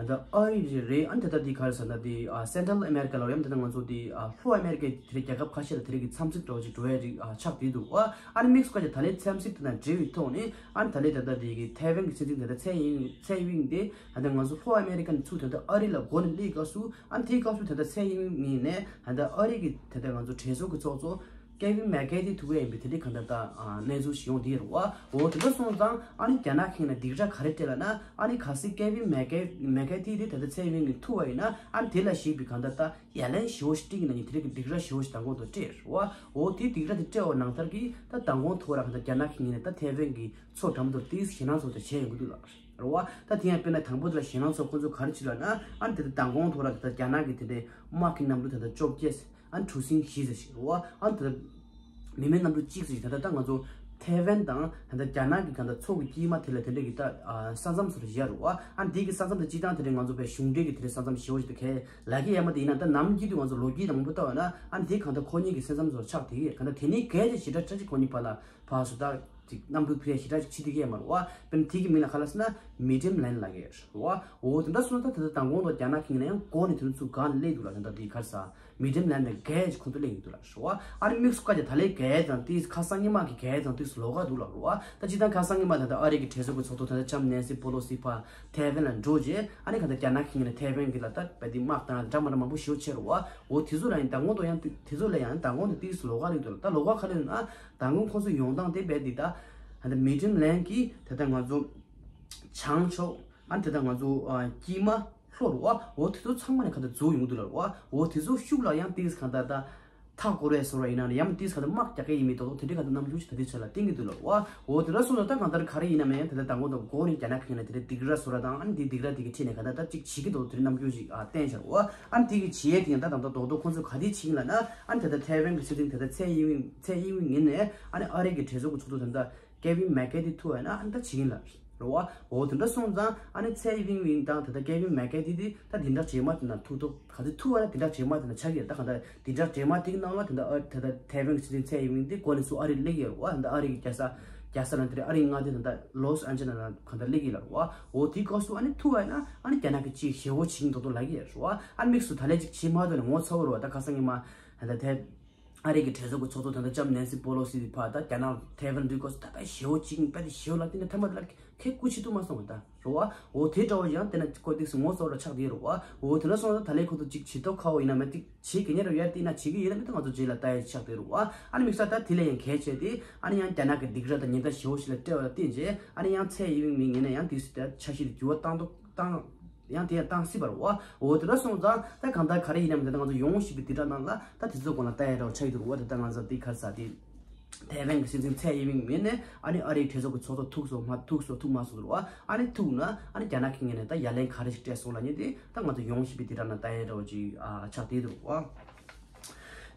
ད་ལྟ་ཨ་རི་རེད་རེད། ཨ་ནི་ད་ལྟ་དེ་ག་རེ་ཟེར་ན་དེ་ཨ་སེན་ཊྲལ་ཨ་མེ་རི་ཀ་ལ་ཡང་ད་ལྟ་ང་ཚོ་དེ་ཨ་ལྷོ་ཨ་མེ་རི་ཀའི་དེ་རིང་རྒྱལ་ཁབ་ཁ་ཤས་ལ་དེ་རིང་གི་འཚམས་གཟིགས་འདྲ་བོ་ཅིག་འགྲོ་ཡ་ཅིག་ཨ་ཆགས་བསྡད་འདུག་བ། ཨ་ནི་དམིགས་སུ་བཀར་ཏེ་ད་ལན་འཚམས་གཟིགས་དེ་དང་འབྲེལ་བའི་ཐོག་ནས་ཨ་ནི་ད་ལན་ད་ལྟ་དེ་གི་ཐའེ་ཝན་གྱི་སྲིད་འཛིན་ད་ལྟ་ཚའེ་ཡིན་ཚའེ་ཡིན་ཝིན་དེ་ད་ལྟ་ང་ཚོ་ལྷོ་ཨ་མེ་རི་ཀ་ནས་ཚུར་ད་ལྟ་ཨ་རི་ལ་འགོ་ནས་སླེབས་སྐབས་སུ་ཨ་ནི་དེའི་སྐབས་སུ་ད་ལྟ་ཚའེ་ཡིན་ཝིན་ངོས་ནས་ད་ལྟ་ཨ་རི་གི་ད་ལྟ་ང་ཚོ་གྲོས་ཚོགས་ཀྱི་ཚོགས་གཙོ་ཀེ་ཝིན་མེག་ཀེ་ཐི་ཐུག་ཡས་ཡིན་པའི་དེ་འདྲའི་གང་ལྟར་ད་གནས་ཚུལ་ཞིག་ཡོང་བསྡད་ཡོད་རེད་བ། འོ་དེ་འདྲ་སོང་ཙང་ཨ་ནི་རྒྱ་ནག་གི་ངོས་ནས་སྡིགས་ར་ག་རེ་སྤྲད་ལབ་ན། ཨ་ནི་གལ་སྲིད་ཀེ་ཝིན་མེག་ཀེ་མེག་ཀེ་ཐི་དེ་ད་ལྟ་ཚའེ་ཡིན་ཝིན་གྱིས་ཐུག་པ་ཡིན་ན་ཨ་ནི་དེ་ལ་ཞེད་པའི་གང་ལྟར་ད་ཡ་ལན་ཞེ་པོ་ཞིག་སྤྲད་ཀྱི་ཡིན་ན་ནི་དེ་འདྲ་གི་སྡིགས་ར་ཞེ་པོ་ཞིག་མདང་དགོང་དུ་སྤྲད་ཡོད་རེད་བ། འོ་དེ་སྡིགས་ར་དེ་སྤྲད་པ་ནང་ལྟར་གྱི་ད་མདང་དགོང་ཐུག་ར་གང་ལྟར་རྒྱ་ནག་གི་ངོས་ནས་ད་ཐའེ་ཝན་གྱི་མཚོ་འགྲམ་དུ་ཏིས་ཞེད་སྣང་ཚོགས་དེ་བྱས་ཡོང་གི་འདུག་ལབ་རེད་བ། ད་དེ་ཡང་དཔེར་ན་དང་པོ་དེ་ལ་ཞེད་སྣང་ཚོགས་ཁོ་ཚོ་ག་རེ་བྱེད་ལབ་ན། ཨ་ནི་དེ་ལྟར་མདང་དགོང་ཐོག་ལ་ད་ལྟ་རྒྱ་ནག་གི་དེ་འདྲའི་དམག་གི་གནམ་གྲུ་ད་ལྟ་བཅོ་བརྒྱད། ཨ་ནི་གྲུ་གཟིངས་བཞི་ཟེར་ཞིག་རེད་བ། ཨ་ནི་ད་ལྟ་མི་མེད་གནམ་གྲུ་གཅིག་ཟེར་ཞིག་ད་ལྟ་ད་ང་ཚོ་ཐའེ་ཝན་དང་ད་ལྟ་རྒྱ་ནག་གི་གང་ལྟར་མཚོ་གི་དཀྱིལ་མ་དེ་ལ་དེ་འདྲའི་གི་ད་ས་མཚམས་ཚོ་རེ་བཞག་རེད་བ། ཨ་ནི་དེ་གི་ས་མཚམས་དེ་སྤྱིར་བཏང་དེ་འདྲའི་ང་ཚོ་བའི་གཞུང་འབྲེལ་གི་དེ་འདྲའི་ས་མཚམས་ཞེ་པོ་ཞིག་ད་གས་ལབ་ཀྱི་ཡོད་མ་རེད། ཡིན་ན་ད་ནམ་རྒྱུན་དུ་ང་ཚོ་ལོ་རྒྱུས་དང་མང་པོ་ལྟ་བ་ན་ཨ་ནི་དེ་གང་ལྟར་ཁོ་གཉིས་ཀྱི་ས་མཚམས་ཚོ་ཆགས་དེ་གས་གང་ལྟར་དེ་ནས་གས་ཅིག་ཞེ་དྲག་ཅིག་ཁོ་གཉིས་བར་ལ། ཕར་ཚུར་ད་ཅིག་གནམ་གྲུ་འཕུར་ཡ་ཞེ་དྲག་ཅིག་བྱེད་ཐུབ་ཀྱི་ཡོད་མ་རེད་བ། དཔེར་ན་དེ་གི་མིང་ལ་ག་ལབ་ཟེར་ན་མི་ཌི་ཡམ་ལེན་ལབ་ཀྱི་ཡོད་རེད་བ། འོ་དེ་འདྲ་སོང་ན་ད་ད་ལྟ་མདང་དགོང་དང་རྒྱ་ནག་གི་ངོས་ནས་ཡང་འགོ་ནས་དེ་ཚོ་སྒང་ནས་སླེབས་འདུག་ལ། ད་ལྟ་དེ་ག་རེ་ཟེར་མི་ཌི་ཡམ་ལེན་དང་གས་ཁོང་ཚོ་སླེབས་ཡོང་གི་འདུག་ལ་རེད་བ། ཨ་ནི་དམིགས་སུ་བཀར་ཏེ་ད་ལན་གས་དང་དེ་ཁ་སང་ཉི་མ་གི་གས་དང་དེ་ཚོ་ལོགས་ཀ་འདུག་ལ་རེད་བ། ད་སྤྱིར་བཏང་ཁ་སང་ཉི་མ་ད་ལྟ་ཨ་རི་གི་གྲོས་ཚོགས་ཀྱི་ཚོགས་གཙོ་ད་ལྟ་ལྕམ་ནེན་སི་པོ་ལོ་སི་ཕར་ཐའེ་ཝན་ལ་འགྲོ་རྗེས་ཨ་ནི་ག་ད་རྒྱ་ནག་གི་ངོས་ནས་ཐའེ་ཝན་གི་ལ་ད་བས་དེ་དམག་བཏང་འདྲ་མ་འདྲ་མང་པོ་ཞེ་པོ་བྱས་རེད་བ། འོ་དེ་ཚོ་ལ་ཡང་མདང་དགོང་དང་ཡང་དེ་ཚོ་ལ་ཡང་མདང་དགོང་དེ་ཏིག་ཙམ་ལོགས་ཀ་རེད་འདུག་ལ། ད་ལོགས་ཀ་ག་རེ་ཡིན་ན་མདང་དགོང་ཁོང་ཚོ་ཡོང་སྟངས་དེ་རྦད་དེ་ད་ཨ་ད་མི་ཌི་ཡམ་ལེན་གྱི་དེ་ད་ང་ཚོ་བྱང་ཕྱོགས་ཨ་དེ་ད་ང་ཚོ་ཨ་དཀྱིལ་མ་ལྷོ་རུ་ཨ་འོ་དེ་ཚོ་ཚང་མ་ནས་ག་ད་འཛུལ་ཡོང་གི་འདུག་ལ། འོ་འོ་དེ་ཚོ་ཤུགས་ལ་ཡང་ཏིག་ཙམ་ག་ད་ད་མཐའ་བསྐོར་བའི་བཟོ་འདྲ་ཡིན་ན་ཡང་ཏིག་ཙམ་ག་ད་དམག་རྒྱག་གི་ཡིན་མིན་དོག་དོག་དེ་འདྲའི་ག་ད་རྣམ་འགྱུར་ཞིག་ད་ལྟའི་ཆ་ལ་བསྟན་གྱི་འདུག་ལ། འོ་འོ་དེ་འདྲ་སོང་ཙང་ད་གང་ལྟར་ག་རེ་ཡིན་ན་མིན་ཡང་དེ་ད་མདང་དགོང་དུ་འགོ་ནས་རྒྱ་ནག་གི་ངོས་ནས་དེ་འདྲའི་སྡིགས་ར་བཟོ་འདྲ་དང་ཨ་ནི་དེ་སྡིགས་ར་དེ་གི་ཁྲིད་ནས་ག་ད་ད་ཅིག་བྱེད་ཀྱི་འདུག་དེ་འདྲའི་རྣམ་འགྱུར་ཞིག་ཨ་བསྟན་བཞག་འོ་ཨ་ནི་དེ་གི་བྱེད་ཡས་དེ་ཡང་ད་དང་ད་རྡོག་རྡོག་ཁོང་ཚོས་ག་དེ་བྱེད་ཀྱི་ལབ་ན། ཨ་ནི་དེ་ད་ཐའེ་ཝན་གྱི་སྲིད་འཛིན་དེ་ད་ཚའེ་ཡིན་ཝིན་ཚའེ་ཡིན་ཝིན་ངོས་ནས་ཨ་ནི་ཨ་རི་གི་གྲོས་ཚོགས་ཀྱི་ཚོགས་གཙོ་དེ་ད་ཀེ་ཝིན་མེག་ཀེ་ཐི་ཐུག་པ་ཡིན་ན་ཨ་ནི་ད་བྱེད་ཀྱི་ལབ་རེད་བ། འོ་དེ་འདྲ་སོང་ཙང་ཨ་ནི་ཚའེ་ཡིན་ཝིན་དང་དེ་ད་ཀེ་ཝིན་མེག་ཀེ་ཐི་དེ་ད་དེ་འདྲ་རྗེས་མ་དེ་ན་ཐུག་ཐུག་ག་ཚོད་ཐུག་པ་ན་དེ་འདྲ་རྗེས་མ་དེ་ན་ཆགས་ཀྱི་ཡོད། ད་གང་ལྟར་དེ་འདྲ་རྗེས་མ་དེ་གི་ནང་ལ་དེ་འདྲ་ཨ་དེ་ད་ཐའེ་ཝན་གྱི་སྲིད་འཛིན་ཚའེ་ཡིན་ཝིན་དེ་འགོ་ནས་ཚུར་ཨ་རི་སླེབས་ཀྱི་ཡོད་རེད་བ། དེ་འདྲ་ཨ་རི་གི་རྒྱལ་ས་རྒྱལ་ས་ལ་དེ་རེད། ཨ་རིའི་མངའ་སྡེ་དེ་འདྲ་ལོས་ཨན་ཇེ་ལེ་ན་གང་ལྟར་སླེབས་ཀྱི་ཡོད་རེད་བ། འོ་དེའི་སྐབས་སུ་ཨ་ནི་ཐུག་པ་ཡིན་ན་ཨ་ནི་རྒྱ་ནག་གི་ཅིག་ཞེ་པོ་བྱེད་ཀྱི་འདུག་འདུག་ལབ་ཀྱི་ཡོད་རེད་བ། ཨ་ནི་དམིགས་སུ་ད་ལན་ཅིག་བྱེད་མ་ཐུབ་ནས་ངོ་ཚ་བོ་རེད་བ། ད་ཁ་སང་ཉི་མ་ད་ལྟ་དེ། ཨ་རི་གི་གྲོས་ཚོགས་ཀྱི་ཚོགས་གཙོ་ད་ལྟ་ལྕམ་ནེན་སི་པོ་ལོ་སི་དེ་ཕར་ད་རྒྱ་ནག་ཐའེ་ཝན་འགྲོ་དུས་སྐབས་སུ་ད་ལྟ་ཞེ་པོ་གཅིག་དཔེ་དེ་ཞེ་པོ་ལབ་དེ་ནས་མཐའ་མ་དེ་ལ་ཁེ་སྐུ་མཁྱེན་ཐུབ་མ་སོང་བ་ད་རེད་བ། འོ་དེ་འདྲ་བ་ཡང་དེ་ན་ཁོ་ཏིག་སི་ངོ་ཚ་བོ་ལ་ཆགས་བསྡད་རེད་བ། འོ་དེ་འདྲ་སོང་ཙང་ད་ལན་ཁོ་ཚོ་གཅིག་བྱེད་ཐུབ་ཁག་པོ་ཡིན་ན་མེད་ཅིག་བྱེད་དགོས་ཉེན་རེ་ཡོད་དེ་ན་བྱེད་ཀྱི་ཡོད་ན་མེད་ད་ང་ཚོ་རྗེས་ལ་ལྟ་ཡ་ཆགས་བསྡད་རེད་བ། ཨ་ནི་དམིགས་བསལ་ད་དེ་ལས་ཡང་གལ་ཆེ་དེ་ཨ་ནི་ཡང་རྒྱ་ནག་གི་སྡིགས་ར་དང་ཉེན་བརྡ་ཞེ་པོ་ཞིག་ལ་སྤྲད་པ་ལ་བརྟེན་བྱས་ཨ་ནི་ཡང་ཚའེ་ཡིན་མིན་ཡིན་ན་ཡང་དེ་སུ་ད་འཆར་གཞི་དེ་འགྱུར་བ་བཏང་ཐུབ་བཏང་། ཡང་དེ་ཡང་བཏང་སྲིད་པ་རེད་བ། འོ་དེ་འདྲ་སོང་ཙང་ད་གང་ལྟར་ག་རེ་ཡིན་ནའང་ད་ལྟ་ང་ཚོ་ཡོང་བཞིན་པའི་དེ་འདྲ་ནང་ལ་ད་དེ་ཚོ་སྒང་ལ་ལྟ་ཡ་འདྲ་བོ་ཆགས་ཀྱི་འདུག་བ། ད་ལྟ་ང་ཚོ་དེ་ག་རེ་ཟེར་དེ་ཐའེ་ཝན་གྱི་སྲིད་འཛིན་ཚའེ་ཡིན་མིན་ནས་ཨ་ནི་ཨ་རིའི་གྲོས་ཚོགས་ཀྱི་ཚོགས་གཙོ་ཐུག་སོང་མ་ཐུག་སོང་ཐུག་མ་སོང་ཟེར་བ། ཨ་ནི་ཐུག་ན་ཨ་ནི་རྒྱ་ནག་གི་ངོས་ནས་ད་ཡ་ལན་ག་རེ་ཞིག་སྤྲད་སོང་ལབ་མཁན་དེ་ད་ང་ཚོ་ཡོང་བཞིན་པའི་དེ་འདྲ་ནང་ལྟ་ཡ་འདྲ་བོ་ཅིག་ཨ་ཆགས་བསྡད་འདུག་བ།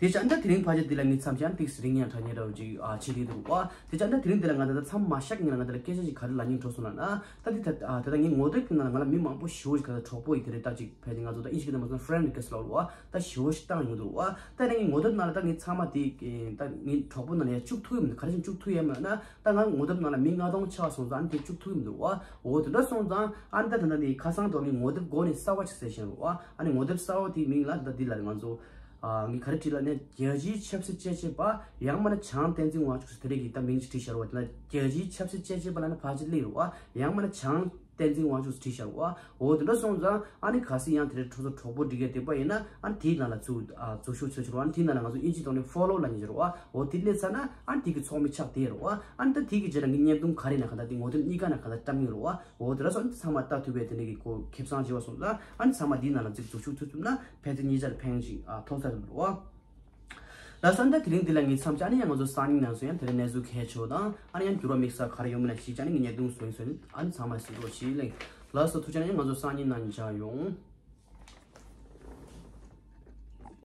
དེ་ཆ་འདྲ་དེ་རིང་ཕལ་ཆེར་འདི་ལ་ངས་མཚམས་བཞག་ཏིག་སི་རིང་ཡང་དྲག་ཉེ་འདྲ་བོ་ཅིག་ཨ་བྱེད་ཀྱི་འདུག་བ། དེ་ཆ་འདྲ་དེ་རིང་འདི་ལ་ང་ད་ལྟ་མཚམས་མ་བཞག་ངས་ང་ད་ལ་སྐད་ཆ་ཞིག་ག་རེ་ལབ་སྙིང་འདོད་སོང་ལབ་ན། ད་འདི་ད་ཨ་ད་ལྟ་ངའི་ངོ་དེབ་ཀྱི་ནང་ལ་ང་ལ་མི་མང་པོ་ཞེ་པོ་ཞིག་ག་ད་གྲོགས་པོ་ཡིན་དེ་རེད། ད་ཅིག་ཕལ་ཆེར་ང་ཚོ་ད་ཨིན་ཇི་སྐད་ནང་མ་སོང་ཕ་རེན་རི་ཀེ་སི་ལབ་རེད་བ། ད་ཞེ་པོ་ཞིག་བཏང་ཡོང་གི་འདུག་བ། ད་ནི་ངའི་ངོ་དེབ་ནང་ལ་ད་ངས་ཚང་མ་དེ་ད་ངའི་གྲོགས་པོ་ནང་ལ་ཡང་བཅུག་ཐུབ་ཀྱི་མི་འདུག་ག་རེ་བྱས་ནས་བཅུག་ཐུབ་ཡས་མེད་ན་ད་ང་ངོ་དེབ་ནང་ལ་མི་ལྔ་སྟོང་ཆགས་སོང་ཙང་ཨ་ནི་དེ་བཅུག་ཐུབ་ཀྱི་མི་འདུག་བ། འོ་དེ་འདྲ་སོང་ཙང་ཨ་ནི་ད་ད་ད་ནི་ཁ་སང་དོ་ངའི་ངོ་དེབ་སྒོ་ནས་གསར་པ་ཅིག་བཟོས་བཞག་རེད་བ། ཨ་ནི་ངོ་དེབ་གསར་པ་དེའི་མིང་ལ་ད་འདི་ལ་ང་ཚོ། ཨ་ངས་ག་རེ་བྲིས་ལབ་ན། རྒྱལ་སྤྱིའི་ཆབ་སྲིད་དཔྱད་ཞིབ་པ། ཡང་མིན་ན་བྱང་བསྟན་འཛིན་དབང་ཕྱུག་ཟེར་དེ་རིགས་ཀྱི་ད་མིང་ཅིག་བྲིས་བཞག་རེད་བ། དེ་ལ་རྒྱལ་སྤྱིའི་ཆབ་སྲིད་དཔྱད་ཞིབ་པ་ལབ་ན་ཕལ་ཆེར་སླེབས་རེད་བ། ཡང་མིན་ན་བྱང་བསྟན་འཛིན་དབང་ཕྱུག་བྲིས་བཞག་རེད་བ། འོ་དེ་འདྲ་སོང་ཙང་ཨ་ནི་གལ་སྲིད་ཡང་དེ་འདྲའི་ཁྱོད་ཚོ་གྲོགས་པོ་སྒྲིག་ཡ་དེ་པ་ཡིན་ན། ཨ་ནི་དེའི་ནང་ལ་འཛུལ་ཨ་འཛུལ་ཞུགས་བྱེད་ཆོག་རེད་བ། ཨ་ནི་དེའི་ནང་ལ་ང་ཚོ་དབྱིན་ཇིའི་ཐོག་ནས་ཕོ་ལོ་ལབ་མཁན་ཅིག་རེད་བ། འོ་དེ་སླེབས་ཚར་ན་ཨ་ནི་དེ་གི་ཚོགས་མི་ཆགས་བསྡད་རེད་བ། ཨ་ནི་ད་དེ་གི་རྗེས་ལ་ངའི་བརྙན་ཐུང་ག་རེ་ན་ག་ད་དེ་ངོ་དེབ་གཉིས་ཀ་ན་ག་ད་བཀྲམ་གི་རེད་བ། འོ་དེ་འདྲ་སོང་ཨ་ནི་ཚང་མ་ལྟ་ཐུབ་པའི་དེ་འདྲ་གི་གོ་ཁེ་བཟང་བྱེད་པ་སོང་ཙང་ཨ་ནི་ཚང་མ་དེའི་ནང་ལ་འཛུལ་འཛུལ་ཞུགས་ཐུབ་ཐུབ་ན་ཕལ་ཆེར་གཉིས་ཆར་ཕན་ཅིག་ཨ་ཐོབ་ས་རེད་བ། ལགས་སོ། ཨ་ནི་ད་དེ་རིང་འདི་ལ་ངས་མཚམས་བཅད། ཨ་ནི་ཡང་ང་ཚོ་སང་ཉིན་ནང་སོ་ཡང་དེ་རིང་གནས་ཚུལ་གལ་ཆེ་བ་དང་། ཨ་ནི་ཡང་འགྱུར་བ་དམིགས་བསལ་ག་རེ་ཡོང་མིན་ན་ཞིག་ཅིག་ཨ་ནི་ངས་བརྙན་ཐུང་བཟོས་བཟོས། ཨ་ནི་ཚང་མ་གཟིགས་རོགས་བྱེད་ལེ། ལགས་སོ། ཐུགས་རྗེ་ཆེ། ཨ་ནི་ང་ཚོ་སང་ཉིན་ནང་མཇལ་ཡོང་།